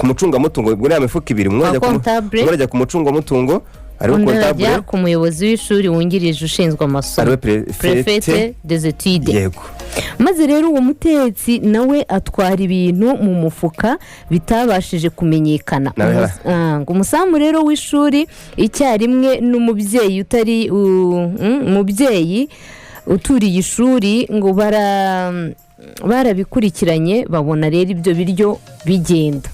mucungamutungo. Ubwo ni ya mifuka ibiri, umwe ajya Comptable. umwe ajya ku mucungamutungo ariwe Undi comptable, arajya ku muyobozi w'ishuri wungirije ushinzwe amasomo, ariwe préfet préfet des études. Yego. Maze rero uwo mutetsi nawe atwara ibintu mu mufuka bitabashije kumenyekana. Nawe Ngo umusamu rero w'ishuri icyarimwe n'umubyeyi utari umubyeyi uturiye ishuri, ngo barabikurikiranye, babona rero ibyo biryo bigenda.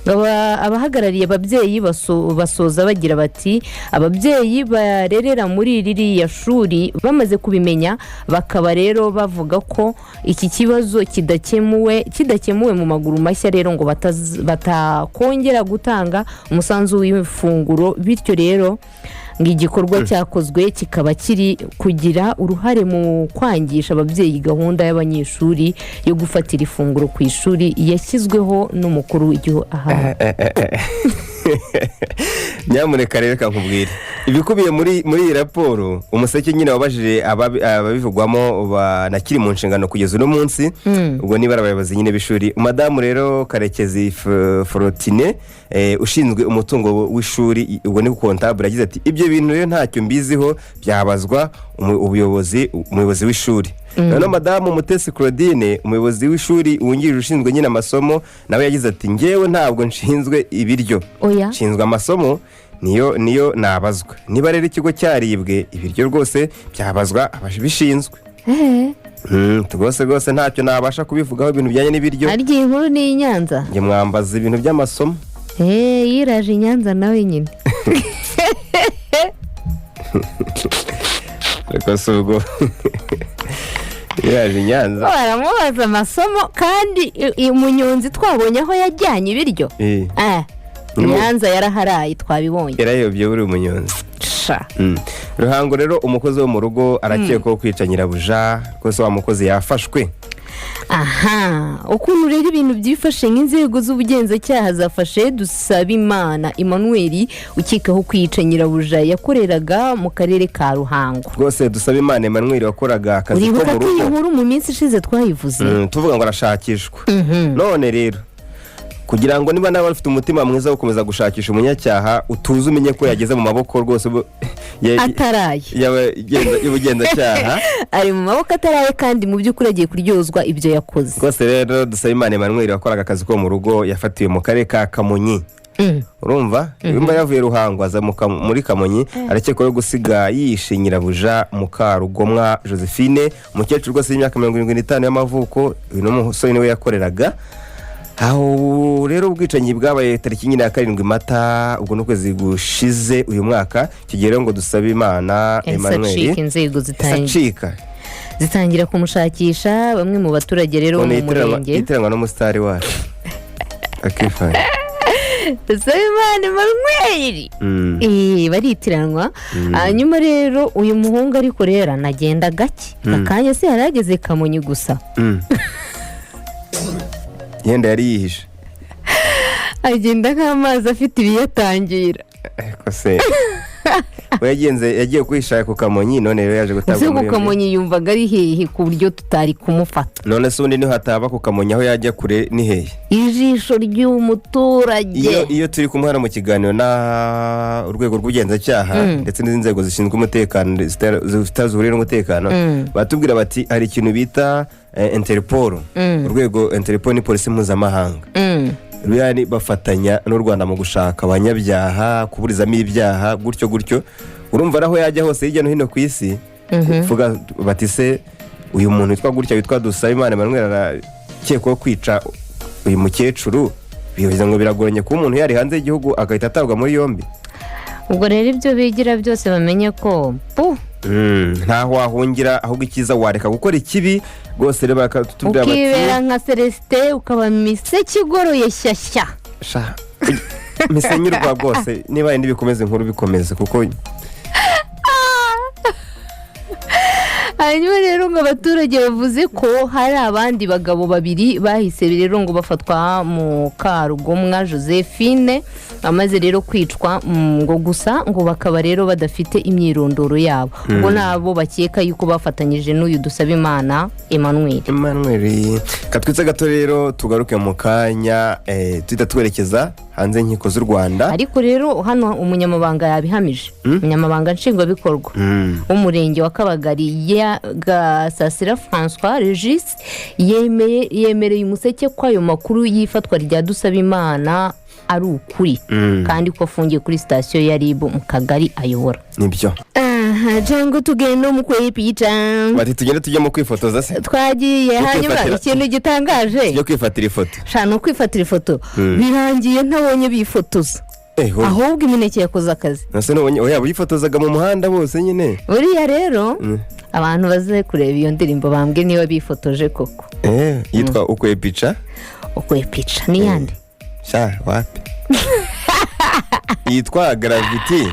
Ngo abahagarariye ababyeyi basoza bagira bati: ababyeyi barerera muri ririya shuri bamaze kubimenya, bakaba rero bavuga ko iki kibazo kidakemuwe mu maguru mashya rero ngo batakongera gutanga umusanzu w'ifunguro. Bityo rero ngo igikorwa cyakozwe kikaba kiri kugira uruhare mu kwangisha ababyeyi gahunda y'abanyeshuri yo gufatira ifunguro ku ishuri yashyizweho n'umukuru w'igihugu aha. Nyamuneka rero reka nkubwire ibikubiye muri iyi raporo. Umuseke nyine wabajije ababivugwamo banakiri mu nshingano kugeza uno munsi, ubwo niba ari abayobozi nyine b'ishuri. Madamu rero Karekezi Forotine, ushinzwe umutungo w'ishuri, ubwo ni comptable, yagize ati: ibyo bintu rero ntacyo mbiziho, byabazwa ubuyobozi, umuyobozi w'ishuri. Noneho madamu Mutesi Claudine, umuyobozi w'ishuri wungirije ushinzwe nyine amasomo, nawe yagize ati: ngewe ntabwo nshinzwe ibiryo, Oya. nshinzwe amasomo, niyo nabazwa. Niba rero ikigo cyaribwe ibiryo, rwose byabazwa ababishinzwe. Rwose ntacyo nabasha kubivugaho ibintu bijyanye n'ibiryo. Harya iyi nkuru ni iy'i Nyanza? Njye mwambaza ibintu by'amasomo. Yiraje i Nyanza nawe nyine. Ariko si ubwo yiraje i Nyanza? Baramubaza amasomo kandi umunyonzi twabonye aho yajyanye ibiryo. Nyanza yaraharaye, twabibonye. Yarayobye buri umunyonzi. Sha. Ruhango rero, umukozi wo mu rugo arakekwaho kwica nyirabuja. Rwose wa mukozi yafashwe. Aha, ukuntu rero ibintu byifashe, nk'inzego z'ubugenzacyaha zafashe Dusabimana Emmanuel ukekaho kwica nyirabuja yakoreraga mu karere ka Ruhango. Rwose Dusabimana Emmanuel wakoraga akazi ko Uribuka mu ko iyi rugo nkuru mu minsi ishize twayivuze? Tuvuga ngo arashakishwa. None rero kugira ngo niba nawe bafite umutima mwiza wo gukomeza gushakisha umunyacyaha, utuze umenye ko yageze mu maboko rwose Ataraye. y'ubugenzacyaha. Ari mu maboko ataraye, kandi mu by'ukuri agiye kuryozwa ibyo yakoze. Rwose rero Dusabimana Emmanuel wakoraga akazi ko mu rugo yafatiwe mu karere ka Kamonyi. Urumva, yumva yavuye Ruhango aza muri Kamonyi. Arakekwaho gusiga yishe nyirabuja Mukarugomwa Josephine, umukecuru rwose w'imyaka 75 y'amavuko. Uyu ni umusore niwe yakoreraga aho. Rero ubwicanyi bwabaye tariki nyine ya 7 Mata, ubwo ni ukwezi gushize uyu mwaka. Icyo gihe rero ngo Dusabimana Yahise Emmanuel acika, inzego yahise acika. zitangira kumushakisha. Bamwe mu baturage rero bo None mu murenge yitiranwa n'umusitari wacu akifanya. Dusabimana Emmanuel. Baritiranwa. Hanyuma rero uyu muhungu ariko rero anagenda gake akanya se yari ageze Kamonyi gusa. Yenda yari yihishe. Agenda nk'amazi afite ibiyatangira. Ariko se We yagiye kwishaka ku Kamonyi, none rero yaje gutabwa Ese muri ku yombi. Kamonyi yumvaga ari hehe ku buryo tutari kumufata? None se ubundi niho hataba ku Kamonyi, aho yajya kure ni hehe? Ijisho ry'umuturage. Iyo turi kumwe hano mu kiganiro na urwego rw'ubugenzacyaha ndetse n'izindi nzego zishinzwe umutekano zihuriye n'umutekano, batubwira bati hari ikintu bita Interpol. Urwego Interpol ni polisi mpuzamahanga. Ruriya bafatanya n'u Rwanda mu gushaka abanyabyaha, kuburizamo ibyaha, gutyo gutyo. Urumva aho yajya hose hirya no hino ku isi, kuvuga bati: "Se uyu muntu witwa gutya, witwa Dusabimana Emmanuel, arakekwaho kwica uyu mukecuru," bivuze ngo biragoranye kuba umuntu yari hanze y'igihugu agahita atabwa muri yombi. Ubwo rero ibyo bigira byose bamenye ko pu Ntaho wahungira, ahubwo icyiza wareka gukora ikibi rwose. Rero bakatubwira bati Ukibera nka Celestin, ukaba miseke igoroye shyashya. Sha, misenyurwa rwose. Niba indi bikomeze inkuru bikomeze kuko Hanyuma rero ngo abaturage bavuze ko hari abandi bagabo babiri bahise rero ngo bafatwa mu Karugomwa Josephine amaze rero kwicwa, ngo gusa ngo bakaba rero badafite imyirondoro yabo. Ubwo nabo bakeka yuko bafatanyije n'uyu Dusabimana Emmanuel. Emmanuel. Katwitse gato rero, tugaruke mu kanya, tuhita twerekeza hanze y'inkiko z'u Rwanda. Ariko rero hano umunyamabanga yabihamije, umunyamabanga nshingwabikorwa w'umurenge wa Kabagari ya Gasasira Francois Regis yemereye Umuseke ko ayo makuru y'ifatwa rya Dusabimana ari ukuri kandi ko afungiye kuri sitasiyo ya RIB mu kagari ayobora. Nibyo. Aha jango tugenda mu kwepita. Bati tugende tujye mu kwifotoza se. Twagiye. Tujye Hanyuma ikintu gitangaje, tujye kwifatira ifoto. Shana ukwifatira ifoto, birangiye ntabonye bifotoza. Eh, Ahubwo imineke yakoze akazi. Nase nubonye oya bifotozaga mu muhanda bose nyine. Buriya rero abantu baze kureba iyo ndirimbo bambwe niba bifotoje koko. Yitwa Ukwepica. Ukwepica ni yande? Sha, wapi, yitwa Gravity.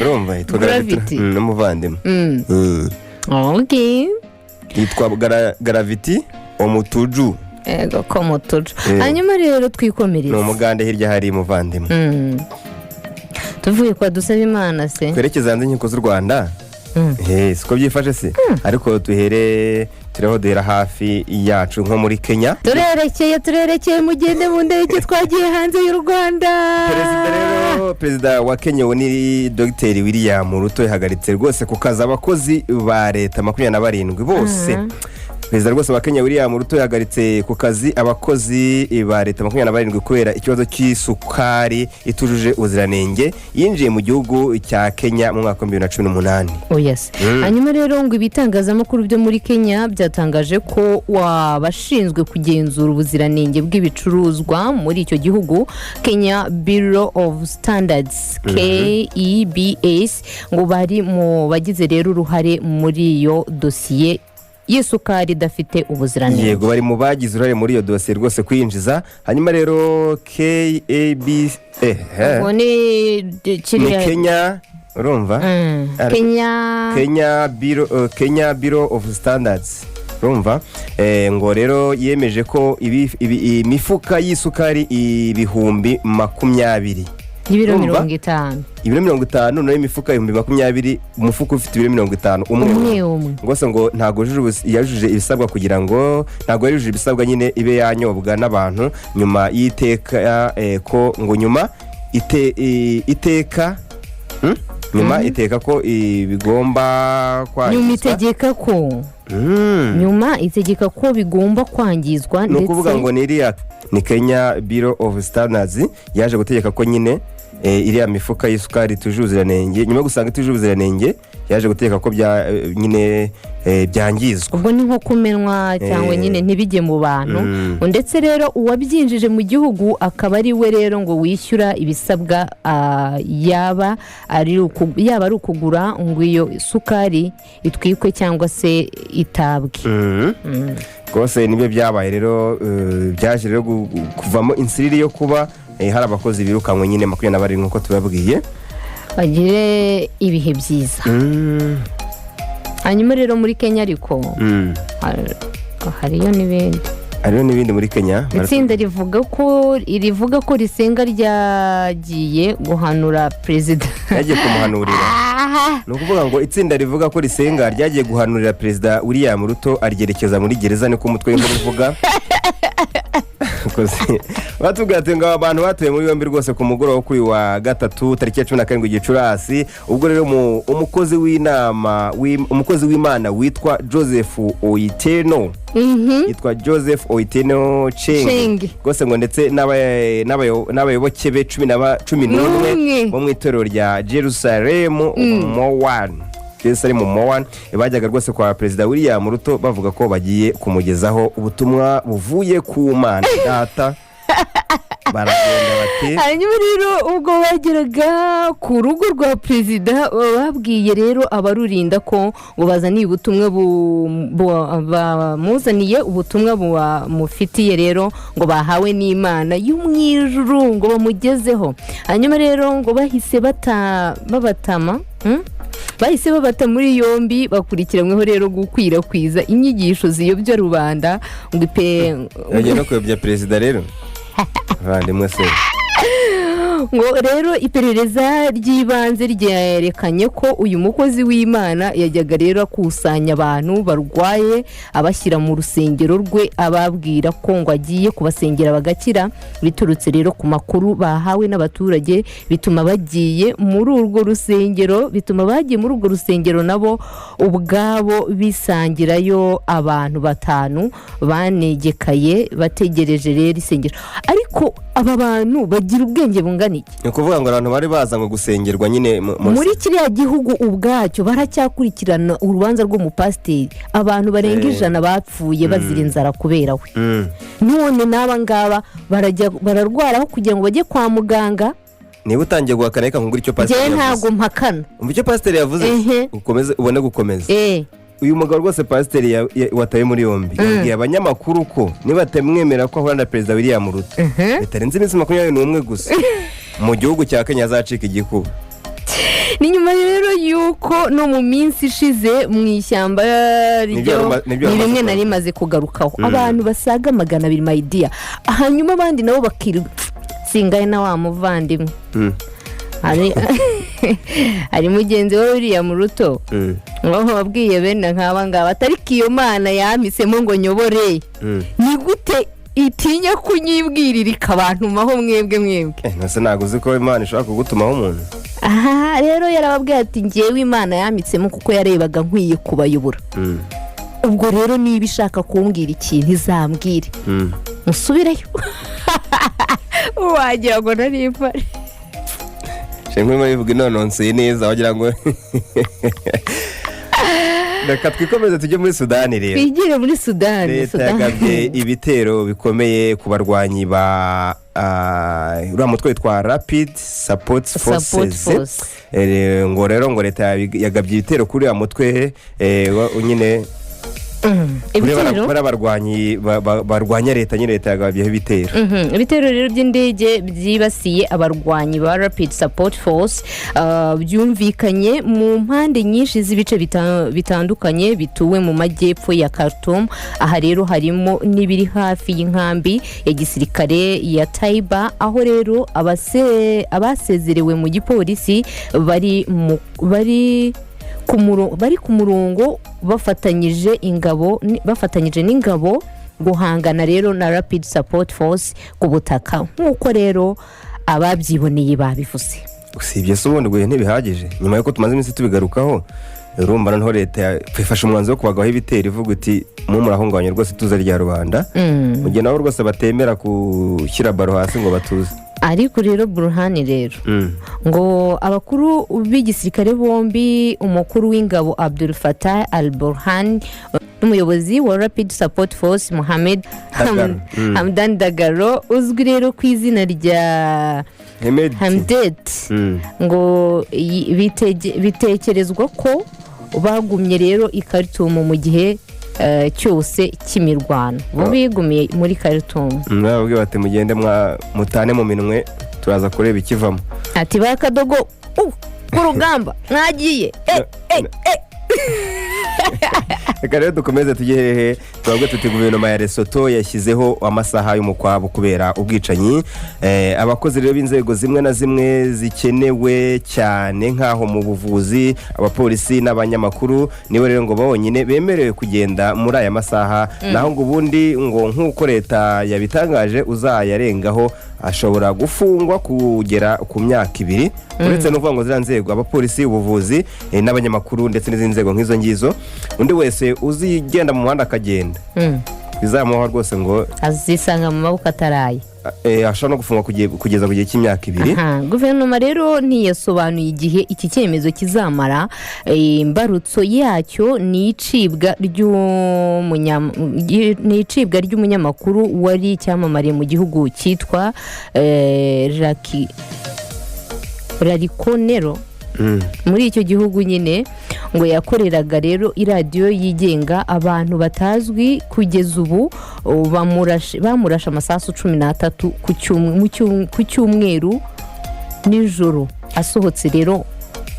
Urumva yitwa Gravity. Gravity. N'umuvandimwe. Ok. Yitwa Gravity Omutuju. Ego ko mutujo. Hanyuma rero twikomereze. Ni umugande hirya hari muvandimwe. Tuvuye kwa Dusabimana se? Twerekeza hanze inkiko z'u Rwanda. Siko byifashe se? Ariko duhere turiho, duhera hafi yacu nko muri Kenya. Turerekeye, mugende mu ndege, twagiye hanze y'u Rwanda. Perezida rero, perezida wa Kenya uwo ni Dogiteri William Ruto, yahagaritse rwose ku kazi abakozi ba leta 27 bose. Perezida rwose wa Kenya William Ruto yahagaritse ku kazi abakozi ba leta 27 kubera ikibazo cy'isukari itujuje ubuziranenge yinjiye mu gihugu cya Kenya mu mwaka wa 2018. Oya se. Hanyuma rero ngo ibitangazamakuru byo muri Kenya byatangaje ko abashinzwe kugenzura ubuziranenge bw'ibicuruzwa muri icyo gihugu, Kenya Bureau of Standards, KEBS, ngo bari mu bagize rero uruhare muri iyo dosiye y'isukari idafite ubuziranenge. Yego, bari mu bagize uruhare muri iyo dosiye rwose kwinjiza. Hanyuma rero KAB Ubwo ni ni kiriya Kenya, urumva? Kenya. Kenya Bureau of Standards, urumva? Ngo rero yemeje ko imifuka y'isukari 20,000 y'ibiro Urumva? 50. Ibiro 50, nayo imifuka 20,000, umufuka ufite ibiro 50 umwe. Umwe umwe. Rwose ngo ntabwo yujuje ibisabwa kugira ngo, ntabwo yujuje ibisabwa nyine ibe yanyobwa n'abantu. Nyuma y'iteka ko ngo nyuma iteka, Nyuma iteka ko bigomba Nyuma kwangizwa. itegeka ko nyuma itegeka ko bigomba kwangizwa. Ni ukuvuga Ndetse ngo ni iriya ni Kenya Bureau of Standards yaje gutegeka ko nyine iriya mifuka y'isukari itujuje ubuziranenge. Nyuma yo gusanga itujuje ubuziranenge, yaje gutegeka ko bya nyine byangizwa. Ubwo ni nko kumenwa cyangwa nyine ntibijye mu bantu. Ndetse rero uwabyinjije mu gihugu akaba ari we rero ngo wishyura ibisabwa, yaba ari ukugura ngo iyo sukari itwikwe cyangwa se itabwe. Rwose nibyo byabaye rero, byaje rero kuvamo insiriri yo kuba hari abakozi birukanwe nyine 27 nk'uko tubabwiye. Bagire ibihe byiza. Hanyuma rero muri Kenya ariko hariyo n'ibindi. Hariho n'ibindi muri Kenya. Itsinda rivuga ko risenga ryagiye guhanura perezida. Ryagiye kumuhanurira. Ni ukuvuga ngo itsinda rivuga ko risenga ryagiye guhanurira Perezida William Ruto, aryerekeza muri gereza, niko umutwe w'inkuru uvuga. Batubwira ati ngo aba bantu batuye muri yombi rwose ku mugoroba wo kuri uyu wa gatatu, tariki ya 17 Gicurasi. Ubwo rero umukozi w'inama umukozi w'Imana witwa Joseph Oiteno, yitwa Joseph Oiteno Cheng, Cheng. rwose ngo ndetse n'abayoboke be 11 N'umwe. bo mu itorero rya Jerusalem Mowan, Jerusalem Mowan, bajyaga rwose kwa Perezida William Ruto bavuga ko bagiye kumugezaho ubutumwa buvuye ku Mana Data. Baragenda bati Hanyuma rero ubwo bageraga ku rugo rwa perezida, babwiye rero abarurinda ko ngo bazaniye ubutumwa, bamuzaniye ubutumwa bumufitiye rero, ngo bahawe n'Imana yo mu ijuru ngo bamugezeho. Hanyuma rero ngo bahise babatama, Bahise babata muri yombi, bakurikiranyweho rero gukwirakwiza inyigisho ziyobya rubanda ngo ipe Bagiye no kuyobya perezida rero, abandimwe se. Ngo rero iperereza ry'ibanze ryerekanye ko uyu mukozi w'Imana yajyaga rero akusanya abantu barwaye, abashyira mu rusengero rwe, ababwira ko ngo agiye kubasengera bagakira. Biturutse rero ku makuru bahawe n'abaturage, bituma bagiye muri urwo rusengero nabo ubwabo bisangirayo abantu batanu banegekaye, bategereje rero isengero. Ariko aba bantu bagira ubwenge bungana iki? Ni ukuvuga ngo abantu bari baza ngo gusengerwa nyine Muri kiriya gihugu ubwacyo baracyakurikirana urubanza rw'umupasiteri, abantu barenga 100 bapfuye bazira inzara kubera we. None n'aba ngaba barajya bararwaraho kugira ngo bajye kwa muganga. Niba utangiye guhakana, reka nkubwire icyo pasiteri Njyewe yavuze. ntabwo mpakana. Umva icyo pasiteri yavuze, ukomeze ubone gukomeza. Uyu mugabo rwose pasiteri watawe muri yombi yabwiye abanyamakuru ko niba batamwemera ko ahura na Perezida William Ruto bitarenze iminsi 21 gusa, mu gihugu cya Kenya azacika igikuba. Ni nyuma rero y'uko no mu minsi ishize mu ishyamba Nibyo nibyo ni wari umaze rimwe kuvuga. nari maze kugarukaho, abantu basaga 200 mayidiya, hanyuma abandi nabo bakirirwa singaye na wa muvandimwe. Hari mugenzi we William Ruto aho wabwiye bene nk'aba ngaba, atari ko iyo Mana yampisemo ngo nyobore, ni gute itinya kunyibwirira ikabantumaho mwebwe mwebwe? Ntase ntabwo uzi ko Imana ishobora kugutumaho umuntu? Aha rero yarababwiye ati: "Ngewe Imana yamitsemo kuko yarebaga nkwiye kubayobora. Ubwo rero niba ishaka kumbwira ikintu, izambwire." Musubireyo, wagira ngo nari mpari. Shemwe irimo bivuga inononseye neza, wagira ngo. Reka twikomeze tujye muri Sudani rero. Twigire muri Sudani. Leta Sudani. yagabye ibitero bikomeye ku barwanyi ba uriya mutwe witwa Rapid Support Support Forces. Force. Ngo rero ngo leta yagabye ibitero kuri uriya mutwe nyine kuri Ibitero bariya barwanyi barwanya leta nyine, leta yagabyeho ibitero. Ibitero rero by'indege byibasiye abarwanyi ba Rapid Support Force byumvikanye mu mpande nyinshi z'ibice bitandukanye bituwe mu majyepfo ya Khartoum. Aha rero harimo n'ibiri hafi y'inkambi ya gisirikare ya Taiba, aho rero abasezerewe mu gipolisi bari ku murongo bafatanyije n'ingabo guhangana rero na Rapid Support Force ku butaka, nk'uko rero ababyiboneye babivuze. Usibye se ubundi ngo ntibihagije, nyuma y'uko tumaze iminsi tubigarukaho, urumva noneho leta ifashe umwanzuro wo kubagaho ibitero, ivuga iti: "Mu murahungabanya rwose ituze rya rubanda", mu gihe nabo rwose batemera gushyira baro hasi ngo batuze. Ariko rero Burhani rero ngo abakuru b'igisirikare bombi, umukuru w'ingabo Abdul Fatah al Burhan n'umuyobozi wa Rapid Support Force Mohamed Dagalo. Hamdan Dagalo, uzwi rero ku izina rya Hemedi. Hamdet, ngo bitekerezwa ko bagumye rero i Khartoum mu gihe cyose cy'imirwano, bo bigumiye muri Khartoum. Bababwiye bati: "Mugende mutane mu minwe, turaza kureba ikivamo." Ati: "Ba kadogo ku rugamba mwagiye." Reka rero dukomeze tujye hehe? Tubabwe tuti guverinoma ya Lesotho yashyizeho amasaha y'umukwabu kubera ubwicanyi. Abakozi rero b'inzego zimwe na zimwe zikenewe cyane, nk'aho mu buvuzi, abapolisi n'abanyamakuru, nibo rero ngo bonyine bemerewe kugenda muri aya masaha. Naho ngo ubundi ngo nk'uko leta yabitangaje, uzayarengaho ashobora gufungwa kugera ku myaka 2. Uretse no kuvuga ngo ziriya nzego, abapolisi, ubuvuzi, n'abanyamakuru ndetse n'izindi nzego nk'izo ngizo, undi wese uzigenda mu muhanda akagenda, bizamuha rwose ngo azisanga mu maboko ataraye. Ashobora no gufungwa kugeza ku gihe cy'imyaka 2. Aha, guverinoma rero ntiyasobanuye igihe iki cyemezo kizamara. Imbarutso yacyo ni icibwa ry'umunyamakuru wari icyamamare mu gihugu cyitwa Rarikonero. Muri icyo gihugu nyine ngo yakoreraga rero iradiyo yigenga. Abantu batazwi kugeza ubu bamurashe amasasu 13 ku cyumweru nijoro, asohotse rero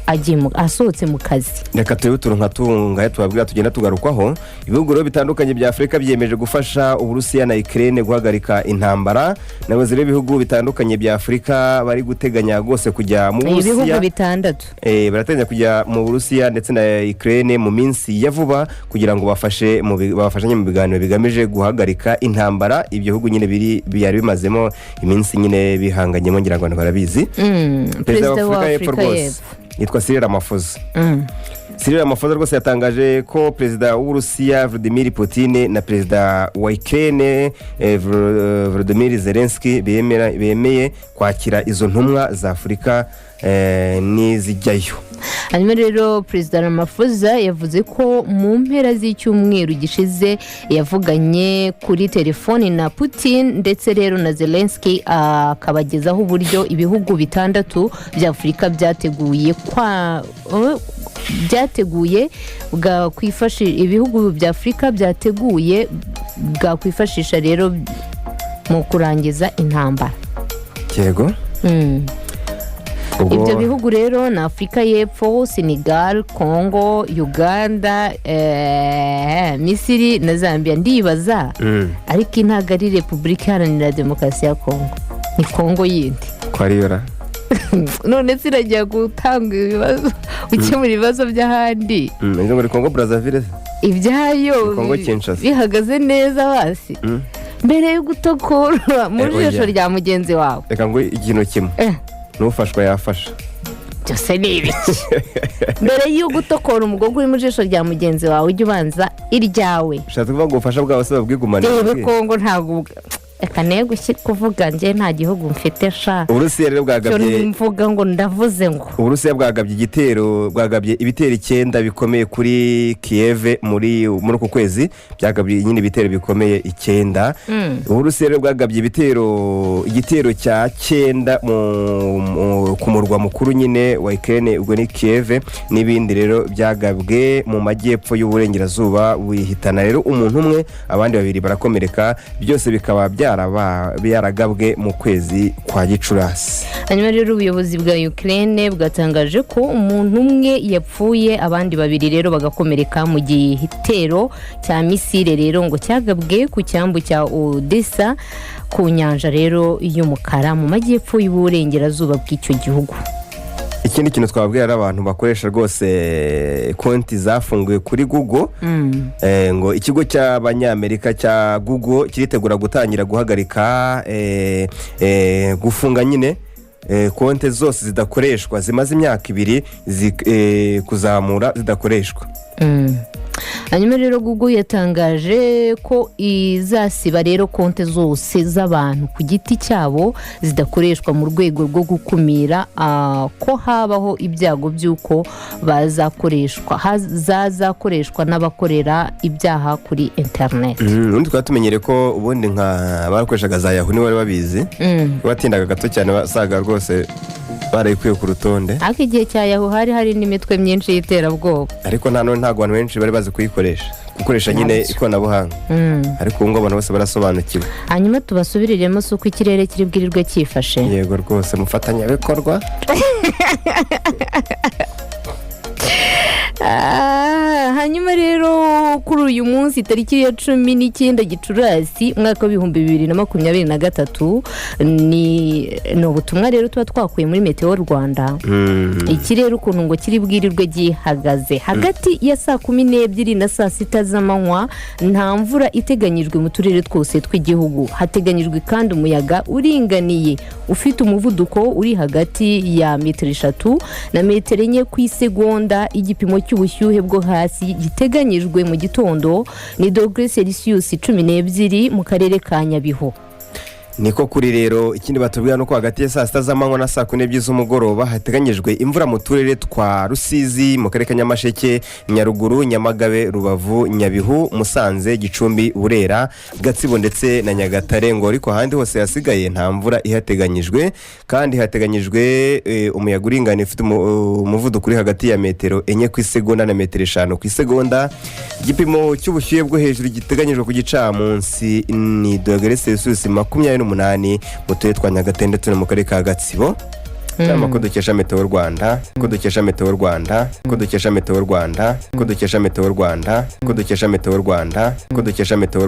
agiye asohotse mu kazi. Reka turebe utuntu nka tungahe tubabwira tugenda tugarukwaho. Ibihugu rero bitandukanye bya Afurika byiyemeje gufasha Uburusiya na Ukraine guhagarika intambara. Nabazi rero ibihugu bitandukanye bya Afurika bari guteganya rwose kujya mu ibihugu Burusiya. bitandatu. Barateganya kujya mu Burusiya ndetse na Ukraine mu minsi ya vuba kugira ngo bafashanye mu biganiro bigamije guhagarika intambara ibyo bihugu nyine biri byari bimazemo iminsi nyine bihanganyemo. Ngira ngo abantu barabizi. Perezida wa Y'Epfo Afurika rwose y'Epfo yitwa Cyril Ramaphosa. Cyril Ramaphosa rwose yatangaje ko perezida w'Uburusiya Vladimir Putin na perezida wa Ukraine Volodymyr Zelensky bemeye kwakira izo ntumwa za Afurika n'izijyayo. Hanyuma rero perezida Ramaphosa yavuze ko mu mpera z'icyumweru gishize yavuganye kuri telefoni na Putin ndetse rero na Zelensky, akabagezaho uburyo ibihugu bitandatu bya Afurika byateguye ibihugu bya Afurika byateguye bwakwifashisha rero mu kurangiza intambara. Yego. Ibyo bihugu rero ni Afurika y'Epfo, Senegal, Congo, Uganda, Misiri na Zambia. Ndibaza, ariko iyi ntabwo ari Repubulika Iharanira Demokarasi ya Kongo, ni Kongo yindi. Ko ariyo ra? None se irajya gutanga ibibazo, gukemura ibibazo by'ahandi? Izo ngo ni Congo Brazzaville. Ibyayo Congo Kinshasa. bihagaze neza basi. Mbere yo gutokora mu Oya. jisho rya mugenzi wawe. Reka ngo ikintu kimwe, n'ufashwa yafasha. Byose ni ibiki? Mbere yo gutokora umugogo uri mu jisho rya mugenzi wawe, ujye ubanza iryawe. Ushatse kuvuga ngo ubufasha bwawe se babwigumanire? Reba, Kongo ntabwo reka ne kuvuga, njye nta gihugu mfite sha. Uburusiya rero Cyo bwagabye mvuga ngo ndavuze ngo Uburusiya bwagabye igitero, bwagabye ibitero icyenda bikomeye kuri Kiyeve muri uku kwezi. Byagabye nyine ibitero bikomeye icyenda. Uburusiya rero bwagabye igitero cya cyenda ku murwa mukuru nyine wa Ukraine, ubwo ni Kiyeve, n'ibindi rero byagabwe mu majyepfo y'uburengerazuba, bihitana rero umuntu umwe, abandi babiri barakomereka. Byose bikaba byaragabwe mu kwezi kwa Gicurasi. Hanyuma rero ubuyobozi bwa Ukraine bwatangaje ko umuntu umwe yapfuye, abandi babiri rero bagakomereka mu gitero cya misile rero ngo cyagabwe ku cyambu cya Odessa ku nyanja rero y'umukara mu majyepfo y'uburengerazuba bw'icyo gihugu. Ikindi kintu twababwira ari abantu bakoresha rwose konti zafunguye kuri Google. Ngo ikigo cy'Abanyamerika cya Google kiritegura gutangira guhagarika, gufunga nyine konti zose zidakoreshwa zimaze imyaka 2 kuzamura zidakoreshwa. Hanyuma rero Google yatangaje ko izasiba rero konti zose z'abantu ku giti cyabo zidakoreshwa mu rwego rwo gukumira ko habaho ibyago by'uko zazakoreshwa n'abakorera ibyaha kuri interineti. Ubundi twaba tumenyereye ko ubundi nka bakoreshaga za Yahoo, niba bari babizi, batindaga gato cyane basaga rwose barayikuye ku rutonde. Ariko igihe cya Yahoo hari n'imitwe myinshi y'iterabwoba. Ariko nta none ntabwo abantu benshi bari bazi kuyikoresha, gukoresha nyine Nabyo. ikoranabuhanga. Ariko ubu ngubu abantu bose barasobanukiwe. Hanyuma tubasubiriremo si uko ikirere kiri bwirirwe cyifashe. Yego rwose, mufatanyabikorwa. Hanyuma rero kuri uyu munsi, tariki ya 19 Gicurasi, umwaka wa 2023, ni ubutumwa rero tuba twakuye muri Meteo Rwanda. Ikirere ukuntu ngo kiri bwirirwe gihagaze hagati ya saa 12 na saa 6 z'amanywa, nta mvura iteganyijwe mu turere twose tw'igihugu. Hateganyijwe kandi umuyaga uringaniye ufite umuvuduko uri hagati ya metero 3 na metero 4 ku isegonda. Igipimo cy'ubushyuhe bwo hasi giteganyijwe mu gitondo ni dogere Celsius 12 mu karere ka Nyabihu. Niko kuri rero. Ikindi batubwira ni uko hagati ya saa 6 z'amanywa na saa 12 z'umugoroba hateganyijwe imvura mu turere twa Rusizi, mu karere ka Nyamasheke, Nyaruguru, Nyamagabe, Rubavu, Nyabihu, Musanze, Gicumbi, Burera, Gatsibo ndetse na Nyagatare. Ngo ariko ahandi hose hasigaye nta mvura ihateganyijwe. Kandi hateganyijwe umuyaga uringaniye ufite umuvuduko uri hagati ya metero 4 ku isegonda na metero 5 ku isegonda. Igipimo cy'ubushyuhe bwo hejuru giteganyijwe ku gicamunsi ni dogere Celsius 28 mu turere twa Nyagatare ndetse no mu karere ka Gatsibo. Cyangwa ko dukesha Meteo Rwanda, ko dukesha Meteo Rwanda, ko dukesha Meteo Rwanda, ko dukesha Meteo Rwanda, ko dukesha Meteo Rwanda, ko dukesha Meteo.